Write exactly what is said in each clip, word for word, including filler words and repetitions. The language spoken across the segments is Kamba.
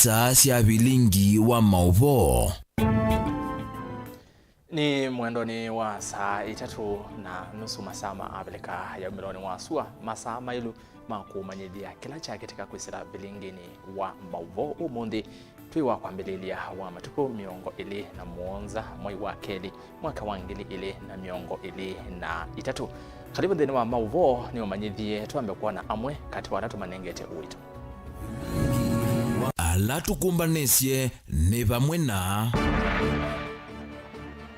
Saa sya vilingi wa maũvoo. Nĩ mwendonĩ wa saa itatũ na nusu masaa ma Avilika ya umĩlonĩ wa sua, masaa maĩlu ma kũmanyĩthya kĩla kyakĩtĩka kwĩsĩla vilinginĩ wa maũvoo ũmũnthĩ. Twĩ wa kwambĩlĩlya wa matukũ mĩongo ĩlĩ na mũonza, mwei wa kelĩ, mwaka wa ngili ilĩ na mĩongo ĩlĩ na itatũ. Karibu nthĩnĩ wa maũvoo, nĩ ũmanyĩthye twambe kwona amwe katĩ wa ala tũmanengete ũito. Ala tũkũmbanĩsye nĩ vamwe na.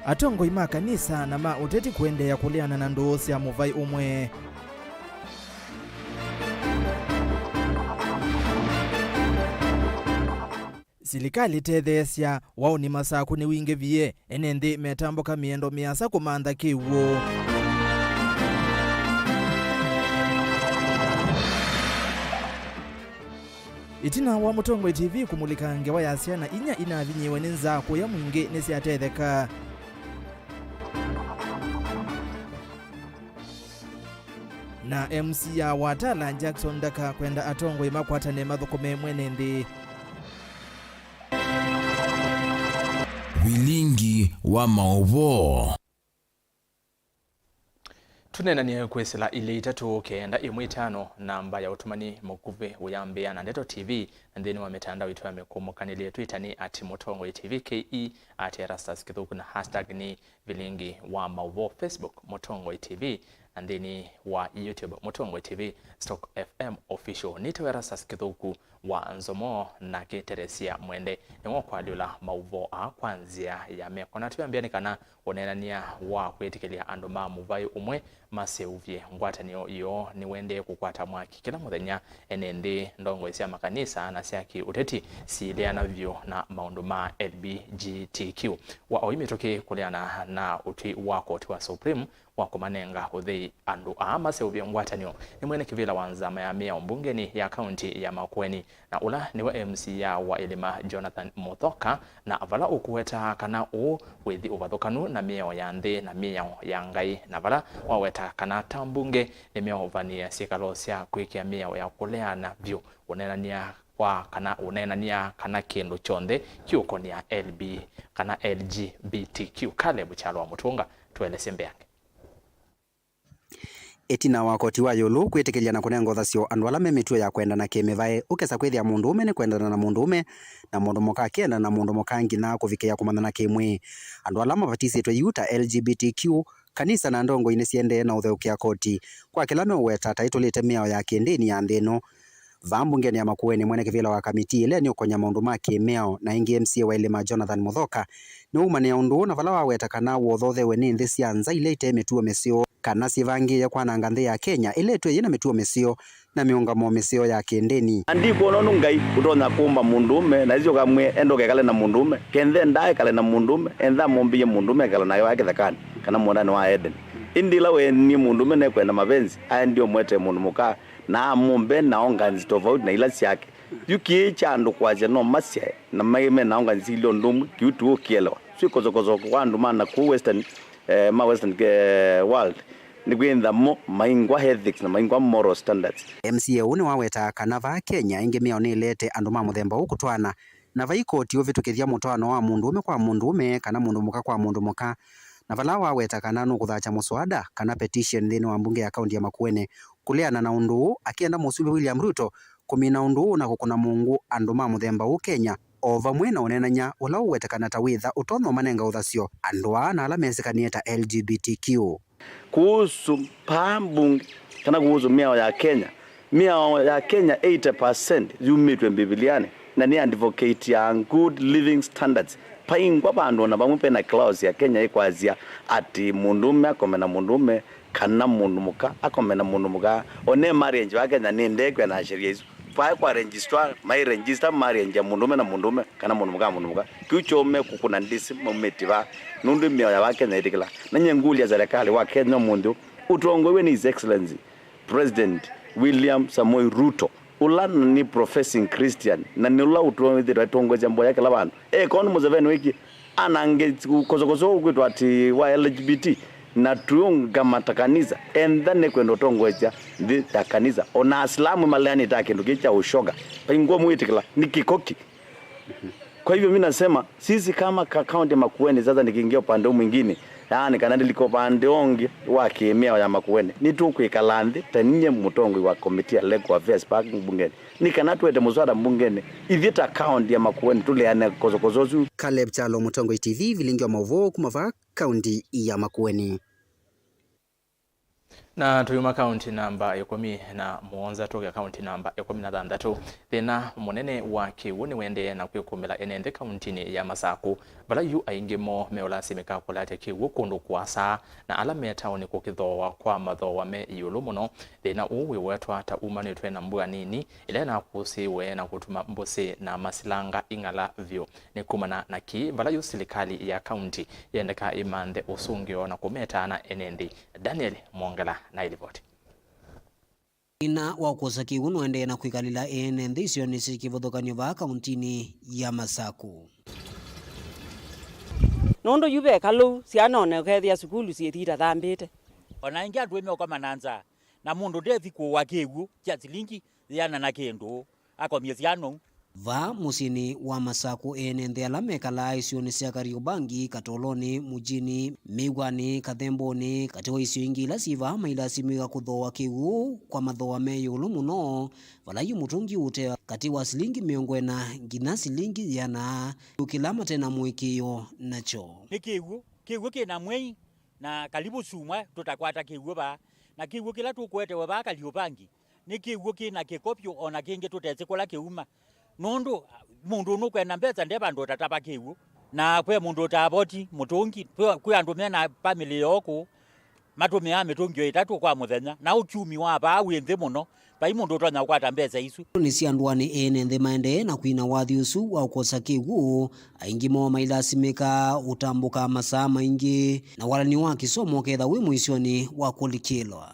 Atongoi ma kanisa na ma ũteti kũendeea kũleana na ndũũ sya mũvaĩ ũmwe. Silikalĩ tetheesya, waũni Masakũ nĩwingĩvie, ene nthĩ metambũka mĩendo mĩasa kũmantha kĩw'ũ. Ĩtina wa Mũtongoi T V kũmulika ngewa ya syana inya inavinyĩĩwe nĩ nzaa kũya mwingĩ nĩsyatetheka. Na M C ya Watala Jackson ndakakwenda atongoi makwatane mathũkũme mwene nthĩ. Vilingi wa maũvoo. Tũneenanie kwĩsĩla ilĩ itatũ kenda ĩmwe itano, namba ya ũtũmani mũkuvĩ ũyambĩa na Ndeto T V, na nthĩnĩ wa mĩtandao itũ ya mĩkũmũkanĩlye, Twitter nĩ at Mũtongoi T V K E, at Erastus Kĩthũku, na hashtag nĩ vilingi wa maũvoo, Facebook Mũtongoi T V, na nthĩnĩ wa YouTube Mũtongoi T V Stock F M Official. Nĩtawa Erastus Kĩthũku wa Nzomo, nake Teresia Mwende nĩwe ũkwalyũla maũvoo aa kwa nzĩa ya meko. Na twĩambĩa nĩ kana ũneenany'a wa kwĩtĩkĩlya andũ ma mũvaĩ ũmwe maseũvye ngwatanĩo yoo nĩwendee kũkwata mwaki kĩla mũthenya. Ene nthĩ, ndongoi sya makanisa na sya kĩ-ũteti siilĩana vyũ na maũndũ ma L G B T Q. Wa oyu mĩtũkĩ kũleana na ũtwi wa koti wa Supreme wa kũmanenga ũthei andũ aa maseũvye ngwatanĩo nĩ mwene kĩvĩla wa nzama ya mĩao mbungenĩ ya kaunti ya Makueni, na ũla nĩwe M C A wa Ĩlĩma Jonathan Mũthoka, na vala ũkũwetaa kana ũũ wĩthi ũvathũkanu na mĩao ya nthĩ na mĩao ya Ngai, na vala waweta kana ta mbunge nĩmeũvanĩĩa syĩkalo sya kwĩkĩa mĩao ya kũleana vyũ ũneenany'a kwa kana ũneenany'a kana kĩndũ kyonthe kĩũkonĩa L B kana L G B T Q. Caleb Kyalo wa Mũtũnga, tũelesye mbeange. Ĩtina wa koti wa ĩũlũ kwĩtĩkĩlya na kũnenga ũthasyo andũ ala me mĩtuo ya kwendana kĩ-mĩvaĩ, ũkesa kwĩthĩa mũndũũme nĩkwendana na mũndũũme, na mũndũ mũka akĩendana na mũndũ mũka nginya kũvikĩĩa kũmanyana kĩ-mwĩĩ. Andũ ala mavatisĩtwe yu ta L G B T Q, kanisa na ndongoi nĩsiendee na ũtheũkĩa koti kwa kĩla meũweta ta ĩtũlĩte mĩao ya kĩ-ndĩni ya nthĩ ĩno. Vaa mbungenĩ ya Makueni, mwene kĩvĩla wa kamitii ĩla ĩnĩũkony'a maũndũ ma kĩ-mĩao na ĩngĩ M C A wa Ĩlĩma Jonathan Mũthoka nĩwaumanĩa ũndũ ũũ, na vala waweta kana wothothewe nĩ nthĩ sya nza ila ite mĩtuo mĩseo kana syĩvangĩĩe kwananga nthĩ ya Kenya ĩla ĩtwĩe yĩna mĩtuo mĩseo na mĩũngamo mĩseo ya kĩ-ndĩni. Na ndikwona ũndũ Ngai ũtonya kũmba mũndũũme na ĩsĩ ũkamwĩe enda ũkekale na mũndũũme, kenthe ndaa ekale na mũndũũme, entha amũmbĩie mũndũũme ekala nake wa kĩthekanĩ kana mũũndanĩ wa Eden. Ĩndĩ ĩla weenie mũndũũme nekwenda mavenzi, aendie ũmwetee mũndũ mũka na amũmbe na organs tofauti na ila syake. Yu kĩĩ kya andũ kwasya no masyae na maĩ me na organs ilĩ ũndũ ũmwe, kĩu tũũkĩelewa. Syĩ kosokoso kwa andũ ma nakũu Western, eh, ma Western, eh, world, nĩ kwĩntha mo maingwa ethics na maingwa moral standards. M C A ũũ nĩwawetaa kana vaa Kenya ĩngĩ mĩao nĩĩlete andũ ma mũthemba ũũ kũtwaana na vai koti ũvĩtũkĩthya mũtwaano wa mũndũũme kwa mũndũũme kana mũndũ mũka kwa mũndũ mũka, na vala waweta kana nũkũthakya mũswada kana petition nthĩnĩ wa mbunge ya kaunti ya Makueni kũleana na ũndũ ũũ, akĩenda Mũsumbĩ William Ruto kũmina ũndũ ũũ na kũkũna mũngũ andũ ma mũthemba ũũ Kenya, o vamwe na ũneenany'a ũla ũwetekana ta wĩtha ũtonya ũmanenga ũthasyo andũ aa na ala mesĩkanĩe ta L G B T Q. Kuhusu paa mbunge kana kuhusu mĩao ya Kenya, mĩao ya Kenya eighty percent yumĩtw'e Mbivilianĩ na nĩ advocate ya good living standards. Paingwa vandũ ona vamwe pena clause ya Kenya ĩkwasya atĩ mũndũũme akome na mũndũũme kana mũndũ mũka akome na mũndũ mũka. One marriage wa Kenya nĩ ndekwe na sheria isu. Vae kwa registrar, mai register marriage ya mũndũũme na mũndũũme kana mũndũ mũka na mũndũ mũka. Kĩu kyaume kũkũna ndĩsĩ maumĩtĩ vaa, nũndũ mĩao ya Vakenya ĩtĩkĩla. Na nyie ngũlya serikali wa Kenya ũmũnthĩ ũũ, ũtongoew'e nĩ His Excellency President William Samoei Ruto, ũla nĩ professing Christian, na nĩ ũla ũtwĩthĩtwe atongoesya mboya kĩla vandũ. Eka ũndũ Museveni wĩkie, anange kosokoso ũkwĩtwa atĩ wa L G B T, na tũũngama ta kanisa, entha nĩkwenda ũtongoesya nthĩ ya kanisa. O na Asilamu maleanĩte kĩndũ kĩĩ kya ũshoga. Vaingwa mwĩtĩkĩla, nĩ kĩko kĩ? Kwa hivyo mi nasema, sisi kama ka-, kaunti ya Makueni, sasa nikiingia upande huu mwingine, yaani kana ndiliko upande ongi wa kĩmĩao ya Makueni, nĩtũkwĩkala nthĩ ta ninyie mũtongoi wa komiti ya Legal Affairs pa mbungeni, nĩ kana twete mũswada mbungeni, ithyĩ ta kaunti ya Makueni tũleane kosokoso ũsu. Caleb Kyalo, Mũtongoi T V, vilingi wa maũvoo kuma vaa kaunti ya Makueni. Na tũyuma kaunti namba ĩkũmi na mũonza tũke kaunti namba ĩkũmi na thanthatũ. Thĩna mũnene wa kĩw'ũ nĩũendee na kwĩkũmĩla ene nthĩ kauntinĩ ya Masaku, vala yu aingĩ moo meũlasimĩka kũlatya kĩw'ũ kũndũ kũasa, na ala me taoni kũkĩthooa kwa mathooa me ĩũlũ mũno. Thĩna ũũ wĩwetwa ta umanĩtw'e na mbua nini ĩla ĩnakũsĩĩwe na kũtuma mbũsĩ na masilanga ing'ala vyũ. Nĩ kumana na kĩĩ vala yu silikalĩ ya kaunti yendeka ĩmanthe ũsũngĩo na kũmetaana ene nthĩ? Daniel Mwongela na ĩlivoti. Thĩna wa kwosa kĩw'ũ nũendee na kwĩkalĩla ene nthĩ isionĩ syĩ kĩvathũkany'o vaa kauntinĩ ya Masaku. Nũndũ yu ve kalũu, syana ona ũkethĩa sukulu syĩthi itathambĩte. Ona ĩngĩ andũ ĩmeũkoma na nzaa, na mũndũ ndethi kũũa kĩw'ũ kya silingi yĩana na kĩndũ. Akomie syana ũu. Vaa mũsyĩnĩ wa Masaku, ene nthĩ ala mekalaa isionĩ sya Kariobangi, Katoloni, Mujini, Mĩw'anĩ, Kathembonĩ, katĩ wa isio ingĩ ila syĩ vaa mailasimĩka kũthooa kĩw'ũ kwa mathooa me ĩũlũ mũno, vala yu mũtũngi ũũtea katĩ wa silingi mĩongo ĩna nginya silingi yĩana, kĩla mate na mũĩkĩĩo nakyo. Nĩ kĩw'ũ, kĩw'ũ kĩ na mwei, na kalivu syumwa tũtakwata kĩw'ũ vaa, na kĩw'ũ kĩla tũkũetewe vaa Kariobangi nĩ kĩw'ũ kĩ na kĩko vyũ, o na kĩngĩ tũtesĩ kũla kĩuma, nũndũ mũndũ nũkwenda mbesa nde vandũ ũtatava kĩw'ũ. Na kwĩ mũndũ ũtavoti mũtũngi, kwĩ, kwĩ andũ me na famĩlĩ yoo kũu matũmĩaa mĩtũngi o ĩtatũ kwa mũthenya, na ũkyumi wa vaa wĩ nthĩ mũno, vai mũndũ ũtonya kũkwata mbesa isu. Nĩ sya ndũanĩ, ene nthĩ maendee na kwina wathi ũsu wa ũkosa kĩw'ũ, aingĩ moo mailasimĩka ũtambũka masaa maingĩ, na walani wa kĩsomo ũketha wĩ mũisyonĩ wa kũlikĩlwa.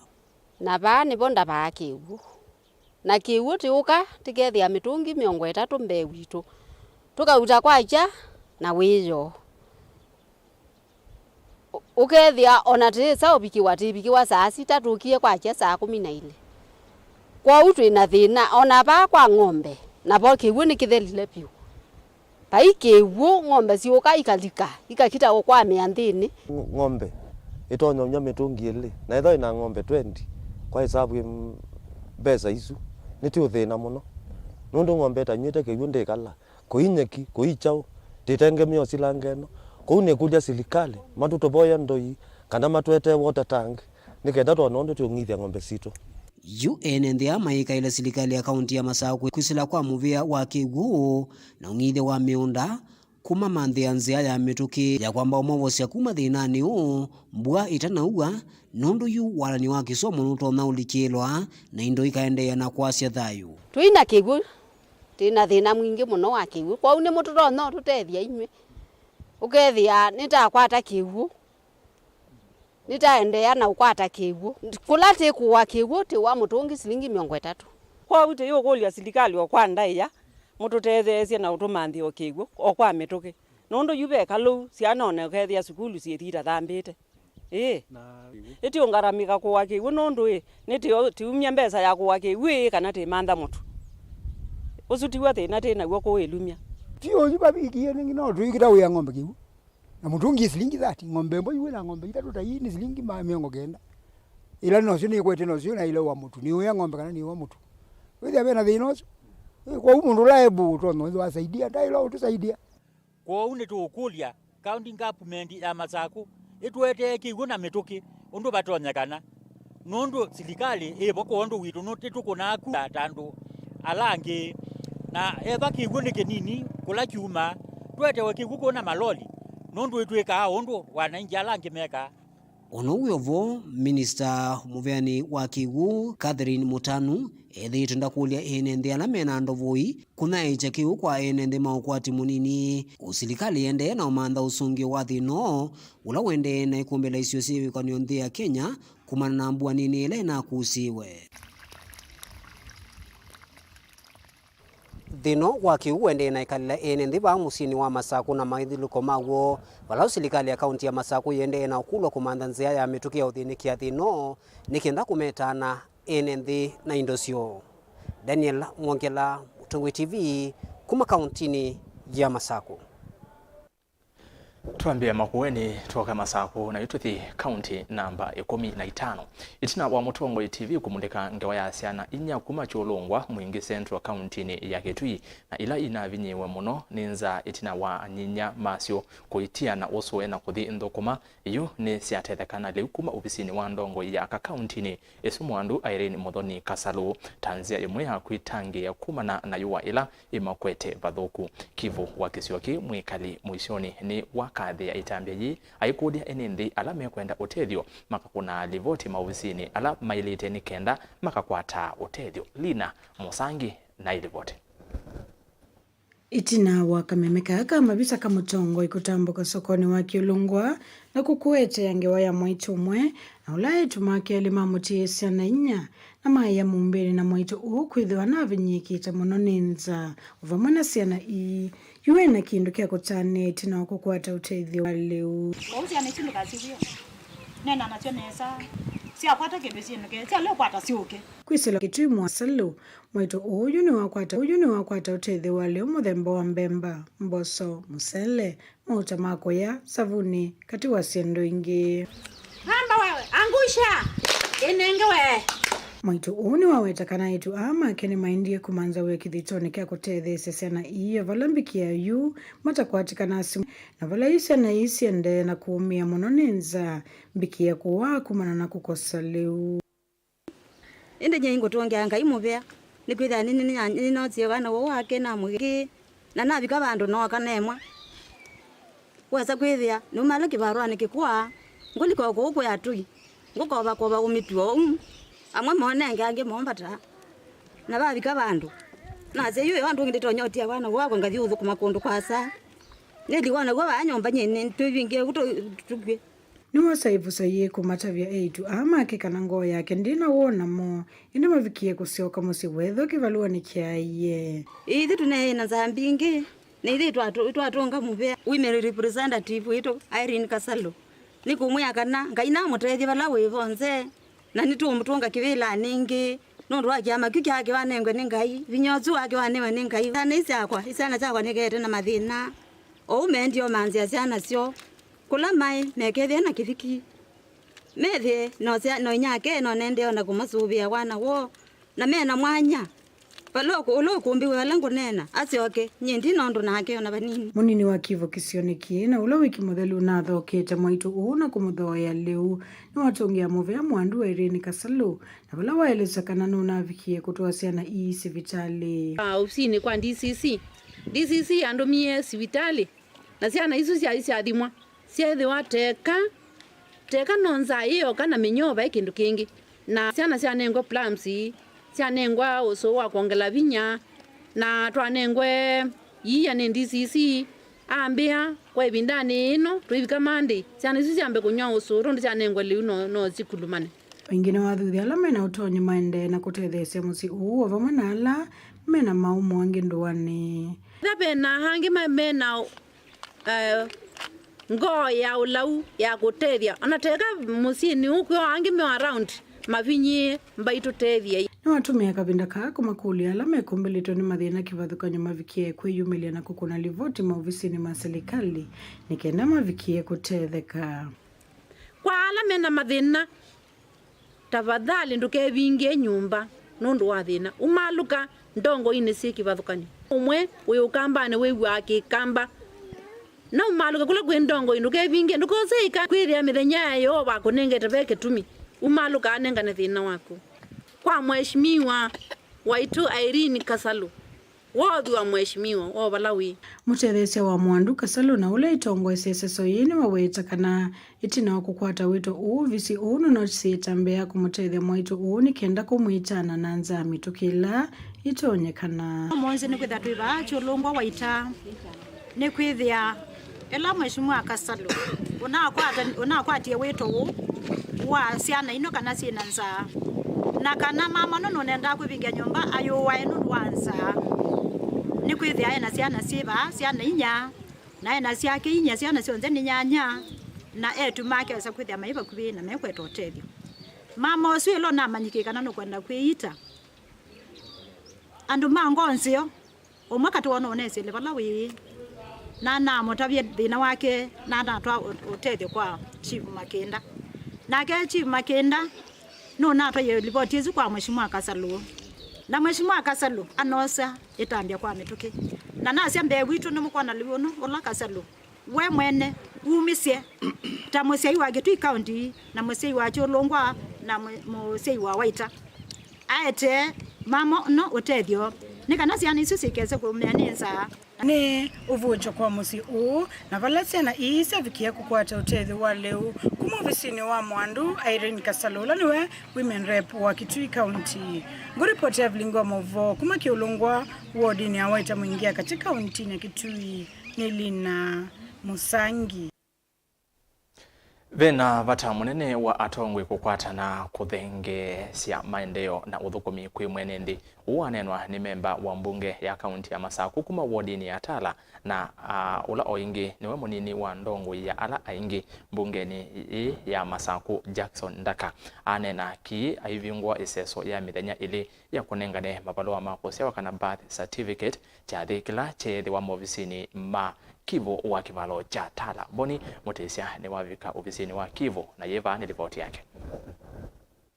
Na vaa nĩvo ndavaa kĩw'ũ. Na kĩw'ũ tĩũka, tĩkethĩa mĩtũngi mĩongo ĩtatũ mbee witũ. Tũkauta kwakya na wĩoo. Ũ-, ũkethĩa ona tĩĩsa ũvikĩwa, tĩvikĩwa saa sita, tũkie kwakya saa kũmi na ilĩ. Kwoou twĩ na thĩna, ona vaa kwa ng'ombe, navo kĩw'ũ nĩkĩthelile vyũ. Vai kĩw'ũ, ng'ombe siũka ikalika, ikakita kũkwamĩa nthĩnĩ. Ng-, ng'ombe ĩtonya ũnywa mĩtũngi ĩlĩ, na ĩthwa ĩna ng'ombe twenty, kwa ĩsavu ĩ m-, mbesa isu, nĩtĩ ũthĩna mũno. Nũndũ ng'ombe ĩtanyw'ĩte kĩw'ũ ndĩkala, kũi nyeki, kũi kyaũ, ndĩtengemea ũsilanga ĩno. Kwoou nĩkũlya silikalĩ matũtũvoye ndoi kana matũetee water tank, nĩ kenda twone ũndũ tũũng'ithya ng'ombe sitũ. Yu ene nthĩ aa mayĩkaĩla silikalĩ ya kaunti ya Masaku kwĩsĩla kwa mũvĩa wa kĩw'ũ na ũng'ithya wa mĩũnda, kũmamanthĩa nzĩa ya mĩtũkĩ ya kwamba ũmovosya kuma thĩnanĩ ũũ mbua ĩtanaua, nũndũ yu walani wa kĩsomo nũtonya ũlikĩĩlwa na indo ikaendeea na kwasya thayũ. Twĩ na kĩw'ũ, twĩ na thĩna mwingĩ mũno wa kĩw'ũ, kwoou nĩmũtũtonya ũtũtethya inyw'ĩ. Ũkethĩa nĩtakwata kĩw'ũ, nĩtaendeea na ũkwata kĩw'ũ. Kũla tĩkũũa kĩw'ũ, tĩũa mũtũngi silingi mĩongo ĩtatũ. Kwoou tũyũkũlya silikalĩ o kwa ndaĩa, mũtũtetheesye na ũtũmanthĩe o kĩw'ũ o kwa mĩtũkĩ. Nũndũ yu ve kalũu, syana ona ũkethĩa sukulu syĩthi itathambĩte. Ĩĩ. Na ĩtiũngaramĩka kũũa kĩw'ũ nũndũ ĩ, nĩtĩo tiumya mbesa ya kũũa kĩw'ũ ĩĩ kana tĩmantha mũtu. Ũsu tiw'o thĩna twĩ naw'o kũũ ĩlumya. Ti ũyu vavikie nĩngĩ no tũikĩta wĩa ng'ombe kĩw'ũ. Na mũtũngi silingi thirty, ng'ombe ĩmwe yu wĩna ng'ombe itatũ ta ii nĩ silingi ma mĩongo kenda. Ĩla nĩnosyo nĩkwete nosyo na ila wa mũtu, nĩũya ng'ombe kana nĩũa mũtu. Wĩthĩa vena thĩna ũsu. Ĩ, kwoou mũndũ ũla ebu ũtonya wĩthĩwa asaidia, ndaĩla ũtũsaidia. Kwoou nĩtũũkũlya County Government ya Masaku ĩtũetee kĩw'ũ na mĩtũkĩ ũndũ vatonyekana. Nũndũ silikalĩ ĩvo kwondũ witũ nũtĩtũkũnaa ku ta andũ ala angĩ, na eva kĩw'ũ nĩ kĩnini kũla kyumaa, tũetewe kĩw'ũ kũũ na maloli, nũndũ ĩtwĩkaa ũndũ wanaingi ala angĩ mekaa. Ũno wĩ o vo, minista mũveani wa kĩw'ũ, Catherine Mũtanu, ethĩĩtwe ndakũlya ene nthĩ ala mena ndovoi kũnyaĩĩkya kĩw'ũ kwa ene nthĩ ma ũkwati mũnini. Ũsilikalĩ ĩendee na ũmantha ũsũngĩo wa thĩna ũũ, ũla ũendee na ĩkũmbĩla isio syĩ ĩwĩkany'o nthĩ ya Kenya kumana na mbua nini ĩla ĩnakũsĩĩwe. Thĩna wa kĩw'ũ ũendee na ĩkalĩla ene nthĩ vaa mũsyĩnĩ wa Masaku na maĩthĩlũko maw'o, vala ũsilikalĩ ya kaunti ya Masaku ĩendee na ũkũlwa kũmantha nzĩa ya mĩtũkĩ ya ũthĩnĩkĩa thĩna ũũ, nĩ kenda kũmetaana ene nthĩ na indo syoo. Daniel Mwongela, Mũtongoi T V, kuma kauntinĩ ya Masakũ. Twambĩĩa Makueni, twoka Masakũ, na yu tũthi kaunti namba ĩkũmi na itano. Ĩtina wa Mũtongoi T V kũmulĩka ngewa ya syana inya kuma Kyũlũngwa Mwingĩ Central kauntinĩ ya Kitui, na ila inavinyĩĩwe mũno nĩ nzaa ĩtina wa anyinyia masyo kũitiana ũsũe na kũthi nthũkũma, yu nĩ syatetheka na lĩu kuma ovisinĩ wa ndongoi ya aka kauntinĩ ĩsu mwandu Irene Muthoni Kasalu, ta nzĩa ĩmwe ya kwĩtangĩĩa kumana na yũa ĩla ĩmakwete vathũku. Kivu wa kĩsio kĩĩ mwĩkali mũisyonĩ nĩ wakathĩa ĩtambya yĩĩ, aikũlya ene nthĩ ala mekwenda ũtethyo makakũnaa livoti maovisinĩ ala maĩlĩte nĩ kenda makakwataa ũtethyo. Lina Mũsangi na ĩlivoti. Ĩtina wa kameme kaa ka mavisa ka mũtongoi kũtambũka sokonĩ wa Kyũlũngwa na kũkũetea ngewa ya mwaitũ ũmwe na ũla eĩtu make elĩ mamũtiĩe syana inya, na maĩa mũmbĩnĩ na mwaitũ ũũ kwĩthĩwa navinyĩĩkĩte mũno nĩ nzaa o vamwe na syana ii. Yu ena kĩndũ kya kũtanĩa ĩtina wa kũkwata ũtethyo wa lĩu. Kwoou syana isu ndũkasivie. Neena nasyo nesa. Syakwata kĩndũ syĩnũke, syalea ũkwata syũke. Kwĩsĩla Kitui mwasalu, mwaitũ ũũ yu nĩwakwata, ũyu nĩwakwata ũtethyo wa lĩu mũthemba wa mbemba, mboso, mũsele, mauta ma kũya, savuni, katĩ wa syĩndũ ingĩ. Hamba wewe, angusha! Inenge we! Mwaitũ ũũ nĩwaweta kana eĩtu aa make nĩmaendie kũmanza wĩa kĩthitonĩ kya kũtetheesya syana ii o vala mbikĩa yu matakwatĩkanaa simũ, na vala yu syana ii siendee na kũũmĩa mũno nĩ nzaa, mbikĩa kũwaa kumana na kũkosa lĩu. Ĩndĩ nyie ingũtũngĩa Ngai mũvea, nĩkwĩthĩa nĩ, nĩ, nĩ, nĩnoosie wana ũũ wake namũkĩĩ, na navika vandũ nooka nemwa. Wesa kwĩthĩa numa ala kĩvarũanĩ kĩkwaa, ngũlika o kũu kwĩ atũi, ngũkovakova ũmĩtw'e ũu, amwe monenge angĩ mombata. Na vavika vandũ, nasya, yu ĩyo andũ ũngĩ ndĩtonya ũtia wana ũũ wakwa ngathi ũthũkũma kũndũ kwasa. Nĩthi wona w'o vaa nyũmba nyie nĩ twĩvingĩe ũu tũ-, tũkw'e. Nĩwosa ĩvuso yĩĩ kũmatavya eĩtu aa make kana ngoo yake ndĩ na woo namo, ĩndĩ mavikie kũsyoka mũsyĩ wethwa kĩvalũanĩ kyaaie. Ithyĩ tũneena nzaa mbingĩ, na ithyĩ twatũ-, twatũnga mũvea. Women representative witũ, Irene Kasalu, nĩkũmwĩa kana Ngai namũtethye vala wĩ vonthe, na nĩtũũmũtũnga kĩvĩlanĩ ĩngĩ, nũndũ wa kĩama kyu kyake wanengwe nĩ Ngai, vinya ũsu wake wanewe nĩ Ngai. Syana ii syakwa, isyana syakwa nĩkeete na mathĩna, oou meendie o manzĩa syana syoo. Kũla maĩ, mekethĩe na kĩviki. Methĩe, no sya-, no inyake, no nendee o na kũmasũvĩa wana woo, na me na mwanya. Vala ũkũ-, ũla ũkũmbĩwe vala ngũneena, asyoke, nyie ndi na ũndũ nake o na vanini. Mũnini wa Kivu kĩsionĩ kĩĩ, na ũla wĩ kĩmũthelu, ũnathokete mwaitũ ũũ na kũmũthooea lĩu. Nĩwatũngĩa mũvea mwandu wa Irene Kasalu, na vala waelesya kana nũnavikie kũtwaa syana ii sivitalĩ. Ah, ovisinĩ kwa D C C. D C C andũmie sivitalĩ. Na syana isu syaĩ syathimwa, syeethĩwa teka, teka no nzaa yĩ yoka na mĩnyoo, vai kĩndũ kĩngĩ. Na syana syanengwa plums, syanengwa ũsũũ wa kwongela vinya, na twanengwe iia nĩ D C C, ambĩa, kwa ĩvindanĩ yĩno, tũivika Monday, syana isu syambe kũnyw'a ũsũũ, nũndũ syanengwa lĩu no, no sikulumane. Aingĩ nĩwathuthya ala mena ũtonyi maendee na kũtetheesya mũsyĩ ũũ, o vamwe na ala mena maũmũ angĩ ndũanĩ. Ethĩwa ve na angĩ ma-, mena, eh, ngoo ya ũlau ya kũtethya, ona teka mũsyĩnĩ ũũ kwĩ o angĩ me around mavinyĩe, mbaitũtethye. Nĩwatũmĩa kavinda kaa kũmakũlya ala mekũmbĩlĩtwe nĩ mathĩna kĩvathũkany'o mavikie kwĩyumĩlya na kũkũna livoti maovisinĩ ma silikalĩ nĩ kenda mavikie kũtetheka. Kwa ala mena mathĩna, tafadhali ndũkevingĩe nyũmba nũndũ wa thĩna. Umalũka ndongoinĩ syĩ kĩvathũkany'o. Ũmwe wĩ ũkambanĩ wĩw'aa kĩkamba. Na umalũke kũla kwĩ ndongoi, ndũkevingĩe, ndũkose ĩka kwĩthĩa mĩthenya ya Yeova akũnengete ve kĩtumi. Umalũka anengane thĩna waku kwa Mheshimiwa waitũ Irene Kasalu. Wothwa, Mheshimiwa, wa vala wĩ. Mũtetheesya wa Mwandu Kasalu na ũla ĩtongoesye ĩseso yĩĩ nĩwaweta kana ĩtina wa kũkwata wĩto ũũ, ovisi ũũ nũnotisye ĩtambya ya kũmũtethya mwaitũ ũũ nĩ kenda kũmwĩtana na nzaa mĩtũkĩ ĩla ĩtonyekana. Ũmũnthĩ nĩkwĩthĩa twĩ vaa Kyũlũngwa wa ita. Nĩkwĩthĩa ĩla Mheshimiwa Kasalu ũnakwata-, ũnakwatie wĩto ũũ wa syana ino kana syĩ na nzaa, na kana mama ũno nũnendaa kũvingĩa nyũmba ayũae nũndũ wa nzaa. Nĩkwĩthĩa e na syana syĩ vaa, syana inya, na e na syake inya, syana syonthe nĩ nyanya, na eĩtu make esa kwĩthĩa maĩ vakuvĩ na mekweta ũtethyo. Mama ũsu ĩla ũnamanyĩkie kana nũkwenda kwĩita, andũ ma ngoo nzeo, ũmwe katĩ woo nũũnesĩle vala wĩĩ. Na namũtavya thĩna wake, na natwaa ũ-, ũtethyo kwa Chief Makĩnda. Nake Chief Makĩnda nũnatwaie livoti ĩsu kwa Mheshimiwa Kasalũ. Na Mheshimiwa Kasalũ anosa ĩtambya kwa mĩtũkĩ. Na nasya mbee witũ nĩmũkwona lĩu ũnũ ũla Kasalũ we mwene wumisye ta mũsyai wa Kitui County na mũsyai wa Kyũlũngwa na mũ-, mũsyai wa Waita. Aetee mama no ũtethyo nĩ kana syana isu sikese kũũmĩa nĩ nzaa. Nĩ ũvũkyo kwa mũsyĩ ũũ, na vala syana ii syavikie kũkwata ũtethyo wa lĩu kuma ovisinĩ wa Mwandu, Irene Kasalũ, ũla nĩwe Women Rep wa Kitui County. Ngũripoti ya vilingi wa maũvoo kuma Kyũlũngwa, wodinĩ ya Waita Mwingi ya Katĩ, kauntinĩ ya Kitui, nĩ Lina Mũsangi. Ve na vata mũnene wa atongoi kũkwatana kũthengeesya maendeeo na ũthũkũmi kwĩ mwene nthĩ. Ũu waneenwa nĩ memba wa mbunge ya kaunti ya Masakũ kuma wodinĩ ya Tala, na, a, ũla o ĩngĩ nĩwe mũnini wa ndongoi ya ala aingĩ mbungenĩ ĩĩ ya Masakũ, Jackson Ndaka. Aneena kĩĩ aivingũa ĩseso ya mĩthenya ĩlĩ ya kũnengane mavalũa ma kũsyawa kana birth certificate, kyathĩ kĩla kyeethĩwa maovisinĩ ma Kivu wa kĩvalo kya Tala. Boni Mũtĩsya nĩwavika ovisinĩ wa Kivu, na yĩva nĩ livoti yake.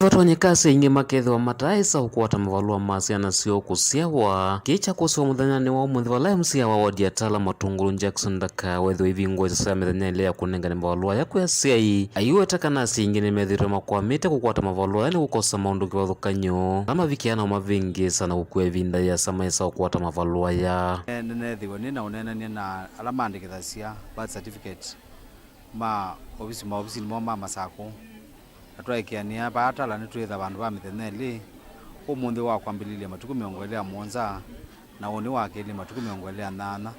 Vatonyeka asyai aingĩ makethĩwa mataaĩsa kũkwata mavalũa ma syana syoo kũsyawa. Kĩĩ kyakũsĩwa mũthenyanĩ wa ũmũnthĩ vala M C A wa ward ya Tala Matungulu Jackson Ndaka wethĩwa ivingũa ĩseso ya mĩthenya ĩlĩ ya kũnengane mavalũa aya kwĩ asyai. Aiweta kana asyai aingĩ nĩmethĩĩtwe makwamĩte kũkwata mavalũa aya nĩ kũkosa maũndũ kĩvathũkany'o ala mavikĩaa na ũmavĩngĩĩsa na kũkua ĩvinda yĩasa maĩsa kũkwata mavalũa aya. Nĩneethĩwa nĩ na ũneenany'a na ala maandĩkĩthasya birth certificate ma ovisi, maovisinĩ moo ma Masakũ, na twaĩkĩanĩa vaa Tala nĩtwĩtha vandũ va mĩthenya ĩlĩ, ũmũnthĩ wa kwambĩlĩlya matukũ mĩongo ĩlĩ na mũonza, na ũnĩ wa kelĩ matukũ mĩongo ĩlĩ na nyanya,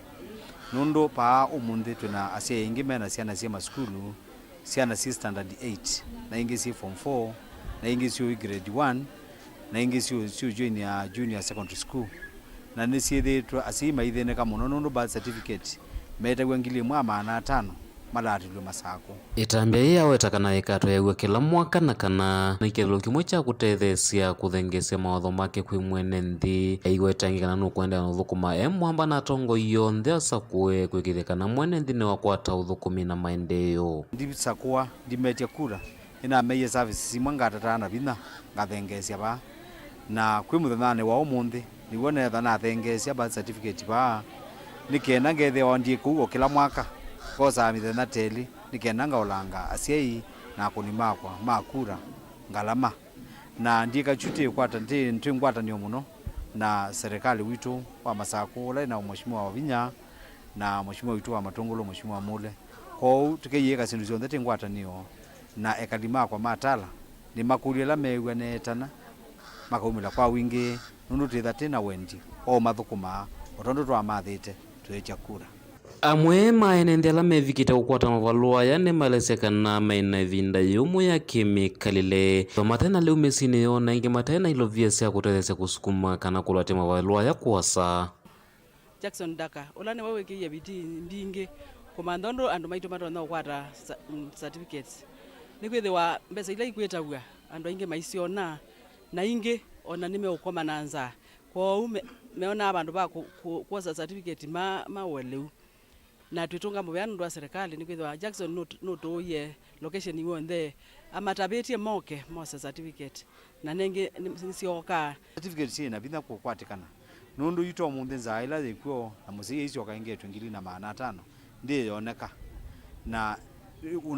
nũndũ vaa ũmũnthĩ twĩ na asyai aingĩ me na syana syĩ masukulu, syana syĩ standard eight, na ingĩ syĩ form four, na ingĩ syũĩ grade one, na ingĩ syũ-, syũjoinia junior secondary school, na nĩsyĩthĩĩtwe asyai maithĩnĩka mũno nũndũ birth certificate metaw'a ngili ĩmwe na maana atano malaatĩlw'e Masakũ. Ĩtambya yĩĩ yaweta kana ĩkatwaĩaw'a kĩla mwaka na kana nĩ kĩthũlo kĩmwe kya kũtetheesya kũthengeesya mawatho make kwĩ mwene nthĩ. Aiweta ĩngĩ kana nũkũendeea na ũthũkũma e mwamba na atongoi onthe asakũe kwĩkĩĩthya kana mwene nthĩ nĩwakwata ũthũkũmi na maendeeo. Ndisakũa, ndimetya kura. Nĩnameie services imwe ngatataa na vinya ngathengeesya vaa. Na kwĩ mũthenyanĩ wa ũmũnthĩ, nĩw'o neetha nathengeesya birth certificate vaa, nĩ kenda ngethĩawa ndyĩ kũu o kĩla mwaka, ngosaa mĩthenya ta ĩlĩ, nĩ kenda ngaũlanga asyai na akũni makwa ma kura ngalama. Na ndyĩka kyu twĩ kwata-, twĩ, twĩ ngwatanĩo mũno na serĩkalĩ witũ wa Masakũ, ũla ĩna Mheshimiwa Wavinya na Mheshimiwa witũ wa Matũngũlũ, Mheshimiwa Mule. Kwoou tũkeyĩĩka syĩndũ syonthe twĩ ngwatanĩo. Na ekali makwa ma Tala nĩmakũlya ĩla meew'a neetana, makaumĩla kwa wingĩ, nũndũ twĩtha twĩ na wendi wa ũmathũkũma o tondũ twamathĩte tũetya kura. Amwe ma ene nthĩ ala mevikĩte kũkwata mavalũa aya nĩmaelesya kana maĩ na ĩvinda yũmũ ya kĩmĩkalĩle, ethĩwa mate na lĩu mĩsyĩnĩ yoo, na ĩngĩ mate na ilovia sya kũtetheesya kũsukuma kana kũlatya mavalũa aya kũasa. Jackson Ndaka, ũla nĩwe wĩkĩie vitii mbingĩ kũmantha ũndũ andũ maitũ matonya kũkwata sa-, mm, certificates. Nĩkwĩthĩwa mbesa ila ikwĩtaw'a, andũ aingĩ maisyona, na ingĩ ona nĩmeũkoma na nzaa. Kwoou me-, meonaa vandũ va kũ-, kũ-, kwosa certificate ma-, maũe lĩu. Na twĩtũnga mũvea nũndũ wa serĩkalĩ, nĩkwĩthĩwa Jackson nũt-, nũtũũie location w'onthe, amatavĩtye moke mose certificate. Na nengĩ nĩ-, nĩsyookaa. Certificate syĩ na vinya kũkwatĩkana, nũndũ yu to mũnthĩ nzaa ĩla yĩ kw'o na mũsyai aisyoka aingetwe ngili na maana atano ndĩyoneka. Na,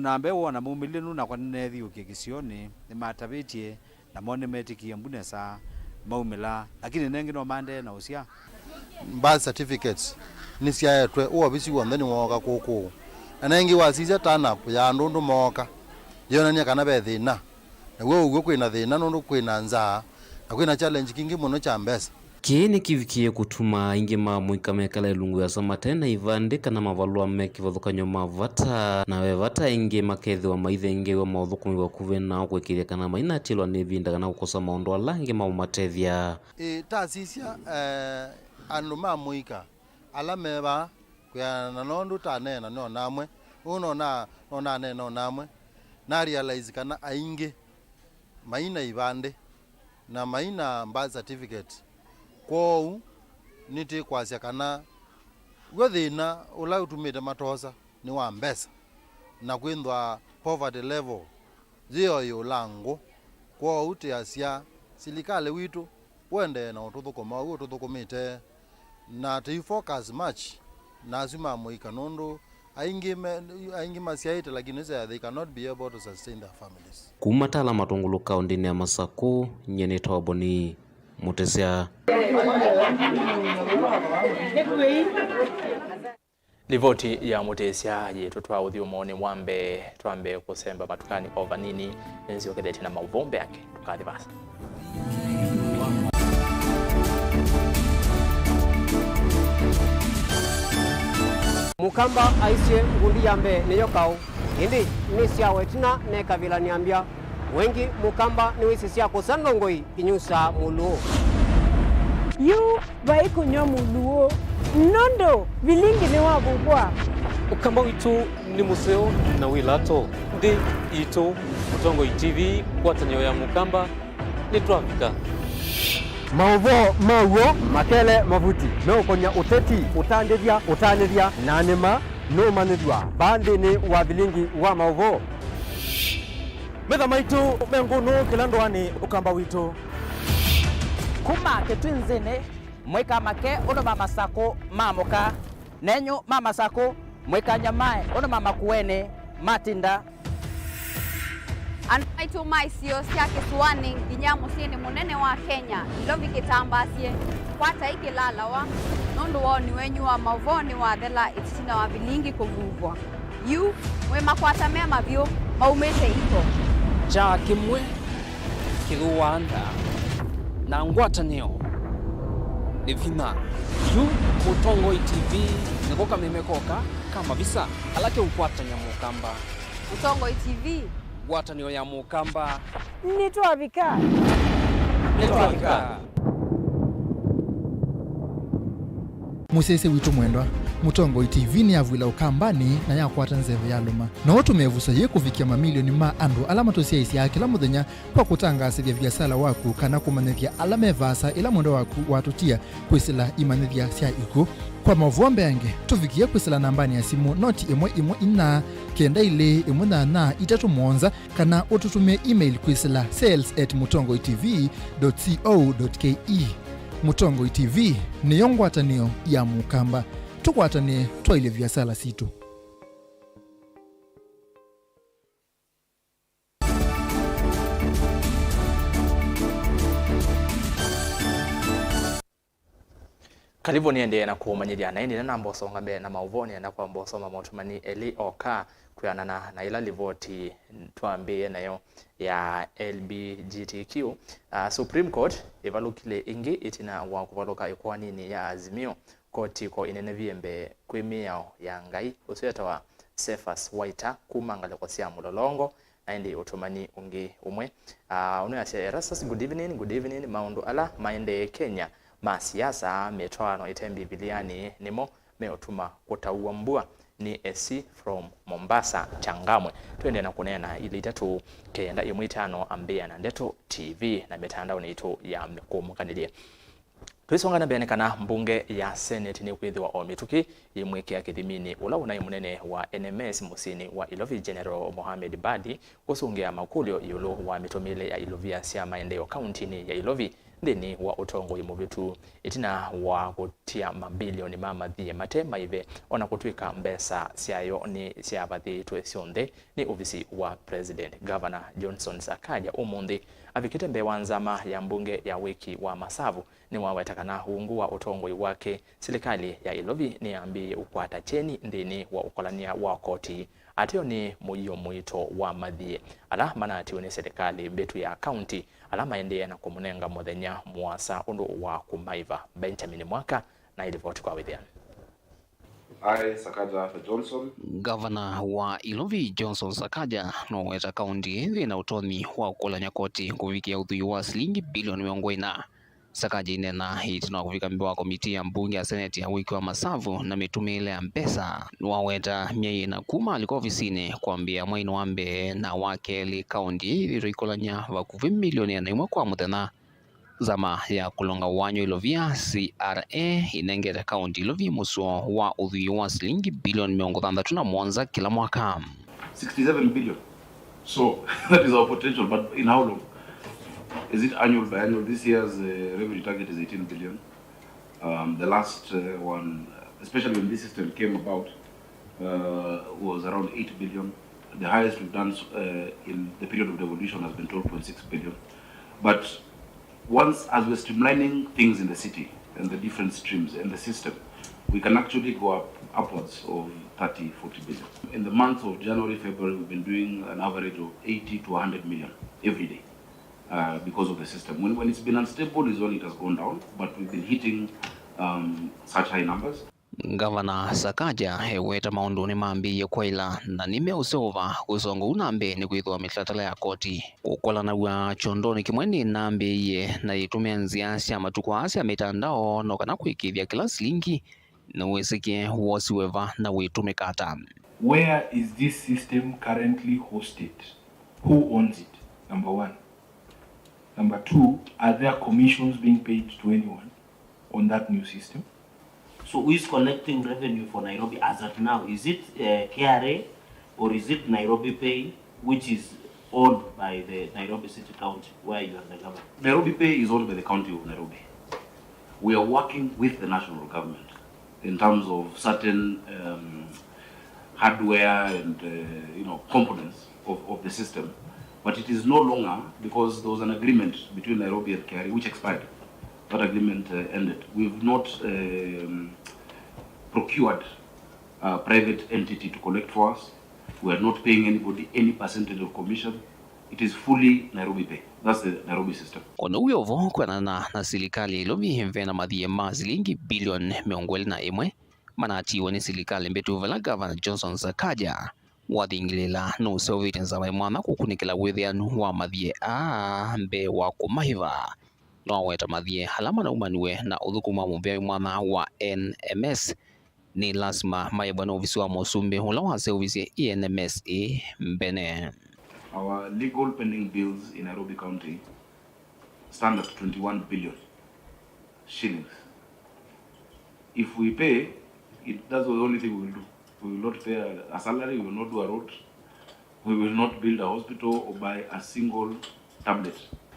na mbee wona maumĩlile nũndũ nakwa nĩneethiũkie kĩsionĩ, nĩmatavĩtye, namo nĩmetĩkie mbu nesa maumĩla, lakini nengĩ no maendee na ũsya. Birth certificates nĩsyaetwe, ũovisi w'onthe nĩwooka kũkũ. Na nengĩ wasisya turn up ya andũ ũndũ mooka, yĩonany'a kana ve thĩna. Na w'o ũw'o kwĩ na thĩna nũndũ kwĩ na nzaa, na kwĩ na challenge kingĩ mũno kya mbesa. Kĩĩ nĩkĩvikĩie kũtuma aingĩ ma amũika mekala ilungu yĩasa mate na ivandĩ kana mavalũa me kĩvathũkany'o ma vata, na ve vata aingĩ makethĩwa maithengeew'a maũthũkũmi vakuvĩ nao kũĩkĩĩthya kana mainatilwa nĩ ĩvinda kana kũkosa maũndũ ala angĩ maũmatethya. Ĩ, tasisya, eh, andũ ma mũika ala me vaa, kwĩanana na ũndũ taneena no namwe, ũũ no na, no naneena o namwe, na realize kana aingĩ mai na ivandĩ na mai na birth certificate. Kwoou nĩtĩkwasya kana W'o thĩna ũla ũtumĩte matosa nĩ wa mbesa, na kwĩthwa poverty level yĩ o ĩũla ngũ. Kwoou twĩasya silikalĩ witũ ũendee na ũtũthũkũma ũu ũtũthũkũmĩte, na tũi focus much na asu ma mũika, nũndũ aingĩ me, aingĩ masyaĩte, lakini nĩsya they cannot be able to sustain their families. Kuma Tala Matũngũlũ kaũntĩnĩ ya Masakũ, nyie nĩ Toboni Mũtĩsya. Livoti ya Mũtĩsya yĩtũtwaa ũthyũmũonĩ wa mbee. Twambe kũsemba matukanĩ o vanini, nĩnzyokethetye na maũvoo mbeange. Ndũkathi vaasa. Mũkamba aisye ngundi ya mbee nĩyo kaũ, ĩndĩ nĩsyawa ĩtina mekavilany'a mbya. Wengĩ Mũkamba nĩwĩsĩ sya kũsa ndongoi inyusaa mũlũũ. Yu vai kũnyw'a mũlũũ, nũndũ vilingi nĩwavukwa. Ũkamba witũ nĩ mũseo na wĩ lato. Nthĩ itũ, Mũtongoi T V, ngwatanĩo ya Mũkamba, nĩtwavika. Maũvoo ma w'o makele mavuti meũkony'a ũteti, ũtandĩthya, ũtanĩthya, na nĩma nũũmanyĩthw'a vaa nthĩnĩ wa vilingi wa maũvoo. Metha maitũ me ngũnũ kĩla ndũanĩ Ũkamba witũ. Kuma Kĩtwinzĩnĩ, mũika make ũndũ ma Masakũ ma mũka, nenyu ma Masakũ, mũika nyamae ũndũ ma Makuenĩ matinda. Andũ maitũ ma isio sya kĩsũanĩ nginya mũsyĩnĩ mũnene wa Kenya, Nairobi kĩtambaasye, kwatai kĩlalawa, nũndũ woni wenyu wa maũvoo nĩwathela ĩtina wa vilingi kũvuvwa. Yu, mwĩ makwata me mavyũ maumĩte iko. Kyaa kĩmwe kĩthũaa ndaa, na ngwatanĩo nĩ vinya. Yu Mũtongoi T V nĩko kameme koka ka mavisa ala keũkwatany'a Mũkamba. Mũtongoi T V. Ngwatanĩo ya Mũkamba. Nĩtwavika. Nĩtwavika. Mũsyaĩĩsya witũ mwendwa, Mũtongoi T V nĩyavw'ĩla Ũkambanĩ na yakwata nzeve ya lũma. No ũtũmĩe ĩvuso yĩĩ kũvikĩa mamilioni ma andũ ala matũsyaĩĩsyaa kĩla mũthenya kwa kũtangaasĩthya viasala waku kana kũmanyĩthya ala me vaasa ĩla mwendwa waku watũtia kwĩsĩla imanyĩthya sya ikw'ũ. Kwa maũvoo mbeange, tũvikĩe kwĩsĩla nambanĩ ya simũ noti ĩmwe ĩmwe inya, kenda ilĩ ĩmwe nyanya itatũ mũonza, kana ũtũtũmĩe email kwĩsĩla sales at mũtongoi T V dot co dot K E. Mũtongoi T V nĩyo ngwatanĩo ya Mũkamba. Tũkwatanĩe twaĩlye viasala sitũ. Karibu, nĩendee na kũmanyĩthya, na ĩndĩ nĩnamba ũsonga mbee na maũvoo, nĩenda kwamba ũsoma motũmani elĩ oka kwĩanana na ĩla livoti twambĩĩe nayo ya L G B T Q. Ah, Supreme Court ĩvalũkile ĩngĩ ĩtina wa kũvalũka ĩkoaninĩ ya Azimio. Koti ko ĩnenevie mbee kwĩ mĩao ya Ngai ũsu wĩtawa Cephas Waita kuma ngalĩko sya Mũlolongo, na ĩndĩ ũtũmani ũngĩ ũmwe. Ah, ũnũyasya, Erastus, good evening, good evening. Maũndũ ala maendee Kenya ma siasa, mĩtwaano ĩte Mbivilianĩ nĩmo meũtuma kũtauwa mbua. Nĩ Esi from Mombasa, Changamwe. Twendee na kũneena ilĩ itatũ, kenda ĩmwe itano, ambĩĩa na Ndeto T V na mĩtandaonĩ itũ ya mĩkũmũkanĩlye. Tũisonga na mbee nĩ kana mbunge ya Senate nĩkwĩthĩwa o mĩtũkĩ yĩmwĩkĩa kĩthiminĩ ũla ũnaĩ mũnene wa N M S mũsyĩnĩ wa Ilovi, General Mohamed Badi, kũsũngĩa makũlyo ĩũlũ wa mĩtũmĩĩle ya ilovia sya maendeeo kauntinĩ ya Ilovi nthĩnĩ wa ũtongoi mũvĩtu, ĩtina wa kũtia mabilioni ma mathie mate maĩve, o na kũtw'ĩka mbesa syayo nĩ syavathĩĩtwe syonthe nĩ ovisi wa President. Governor Johnson Sakaja ũmũnthĩ avikĩte mbee wa nzama ya mbunge ya wĩki wa masavu nĩwaweta kana ungu wa ũtongoi wake, silikalĩ ya Ilovi nĩyambĩĩe ũkwata kyeni nthĩnĩ wa ũkolany'a wa koti. Ateo nĩ mũio mũito wa mathie ala manatiwe nĩ silikalĩ mbĩtu ya kaunti, ala maendee na kũmũnenga mũthenya mũasa ũndũ wa kũmaiva. Benjamin Mwaka na ilivoti kwa wĩthĩano. I, Sakaja Arthur Johnson. Ngavana wa Ilovi Johnson Sakaja noweta kaunti ĩĩ yĩna ũtonyi wa kũkolany'a koti kũvikĩa ũthwii wa silingi bilioni mĩongo ĩna. Sakaja aineena ĩtina wa kũvika mbee wa komitii ya mbunge ya seneti ya wĩki wa masavu na mĩtũmĩĩle ya mbesa, nĩwaweta myei ĩna kuma alika ovisinĩ kwambĩĩa mweinĩ wa mbee na wa kelĩ, kaunti ĩĩ ĩthĩĩtwe ĩikolany'a vakuvĩ milioni ĩana ĩmwe kwa mũthenya. Nzama ya kũlũnga wanyũ Ilovia, C R A, ĩnengete kaunti Ilovi mũseo wa ũthwii wa silingi bilioni mĩongo thanthatũ na mũonza kĩla mwaka. Sixty-seven billion. So, that is our potential, but in how long? Is it annual, biannual? This year's, uh, revenue target is eighteen billion. Um, the last, uh, one, especially when this system came about, uh, was around eight billion. The highest we've done, uh, in the period of devolution has been twelve point six billion. But once, as we're streamlining things in the city and the different streams and the system, we can actually go up upwards of thirty, forty billion. In the month of January, February, we've been doing an average of eighty to a hundred million every day, uh, because of the system. When, when it's been unstable is when it has gone down, but we've been hitting, um, such high numbers. Ngavana Sakaja eweta maũndũ nĩmambĩĩie kwaĩla na nĩmeũseũva kũsonga ũu na mbee nĩkwĩthĩwa mĩtalatala ya koti kũkolanaw'a kyondonĩ kĩmwe nĩnambĩĩie na yĩtũmĩa nzĩa sya matukũ aa sya mĩtandao no kana kũĩkĩĩthya kĩla silingi nĩwĩsĩkĩe wosiwe va na wĩtũmĩka ata. Where is this system currently hosted? Who owns it? Number one. Number two, are there commissions being paid to anyone on that new system? So who is collecting revenue for Nairobi as at now? Is it, uh, K R A or is it Nairobi Pay, which is owned by the Nairobi City County, where you are the governor? Nairobi Pay is owned by the County of Nairobi. We are working with the national government in terms of certain, um, hardware and, uh, you know, components of, of the system. But it is no longer, because there was an agreement between Nairobi and K R A which expired. That agreement, uh, ended. We've not, um, procured a private entity to collect for us. We are not paying anybody any percentage of commission. It is fully Nairobi Pay. That's the Nairobi system. Ona ũu wĩ o vo, kwĩanana na silikalĩ ya Ilovi, ve na mathiĩ ma silingi bilioni mĩongo ĩlĩ na ĩmwe manatiiwe nĩ silikalĩ mbĩtu, vala Gavana Johnson Sakaja wathingĩlĩĩla nũseũvĩtye nzama ya mwanya kũkunĩkĩla wĩthĩanu wa mathiĩ aa mbee wa kũmaĩva. Noweta mathiĩ ala manaumaniwe na ũthũkũmi wa mũvĩa wĩ mwanya wa N M S nĩ lasima maĩvwa nĩ ovisi wa mũsumbĩ ũla waseũvisye N M S ĩ mbene. Our legal pending bills in Nairobi County stand at twenty-one billion shillings. If we pay, it, that's the only thing we will do. We will not pay a, a salary, we will not do a road, we will not build a hospital or buy a single tablet.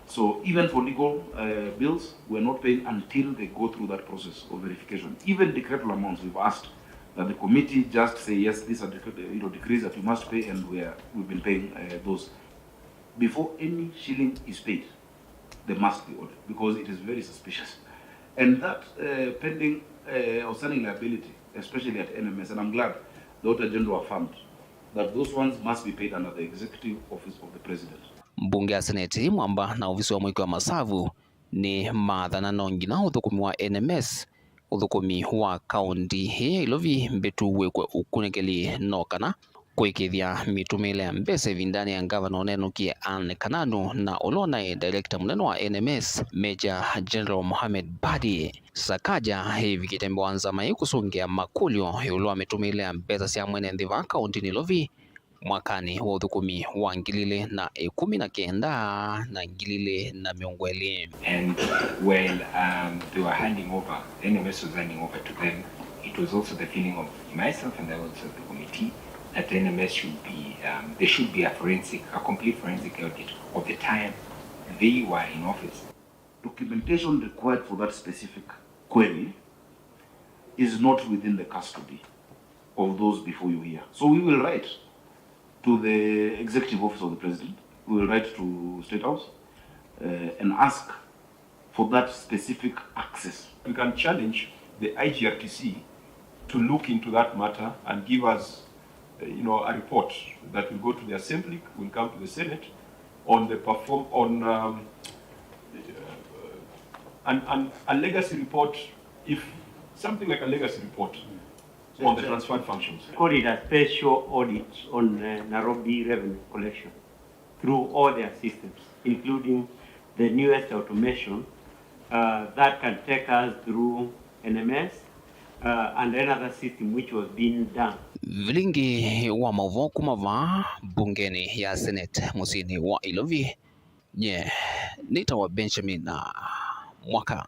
So even for legal, uh, bills, we're not paying until they go through that process of verification. Even decretal amounts, we've asked that the committee just say, "Yes, these are decre-, you know, decrees that you must pay," and we are, we've been paying, uh, those. Before any shilling is paid, they must be ordered because it is very suspicious. And that, uh, pending, uh, outstanding liability, especially at N M S, and I'm glad the Auditor General affirmed that those ones must be paid under the executive office of the president. Mbunge ya Seneti, Mwamba na ovisi wa mwĩki wa masavu nĩ maathana no nginya ũthũkũmi wa N M S, ũthũkũmi wa kaunti ĩĩ ya Ilovi mbĩtu wĩkwe ũkunĩkĩli no kana kũĩkĩĩthya mĩtũmĩĩle ya mbesa ĩvindanĩ ya ngavana ũnenũkie Anne Kananu na ũla ũnaĩ director mũnene wa N M S, Major General Mohamed Badi. Sakaja ĩvikĩte mbee wa nzama ĩĩ kũsũngĩa makũlyo ĩũlũ wa mĩtũmĩĩle ya mbesa sya mwene nthĩ vaa kauntinĩ Ilovi mwakanĩ wa ũthũkũmi wa ngili ilĩ na ĩkũmi na kenda na ngili ilĩ na mĩongo ĩlĩ. And while, um, they were handing over, N M S was handing over to them, it was also the feeling of myself and the others of the committee that N M S should be, um, there should be a forensic, a complete forensic audit of the time they were in office. Documentation required for that specific query is not within the custody of those before you here. So we will write to the executive office of the president, we will write to State House, uh, and ask for that specific access. We can challenge the I G R T C to look into that matter and give us, uh, you know, a report that will go to the assembly, will come to the Senate on the perform-, on, um, uh, an, an, a legacy report, if something like a legacy report on the transferred functions. Call it a special audit on, uh, Nairobi revenue collection through all their systems, including the newest automation, uh, that can take us through N M S, uh, and another system which was being done. Vilingi wa maũvoo kuma vaa mbungenĩ ya Senate mũsyĩnĩ wa Ilovi, nye nĩtawa Benjamin, uh, mwaka.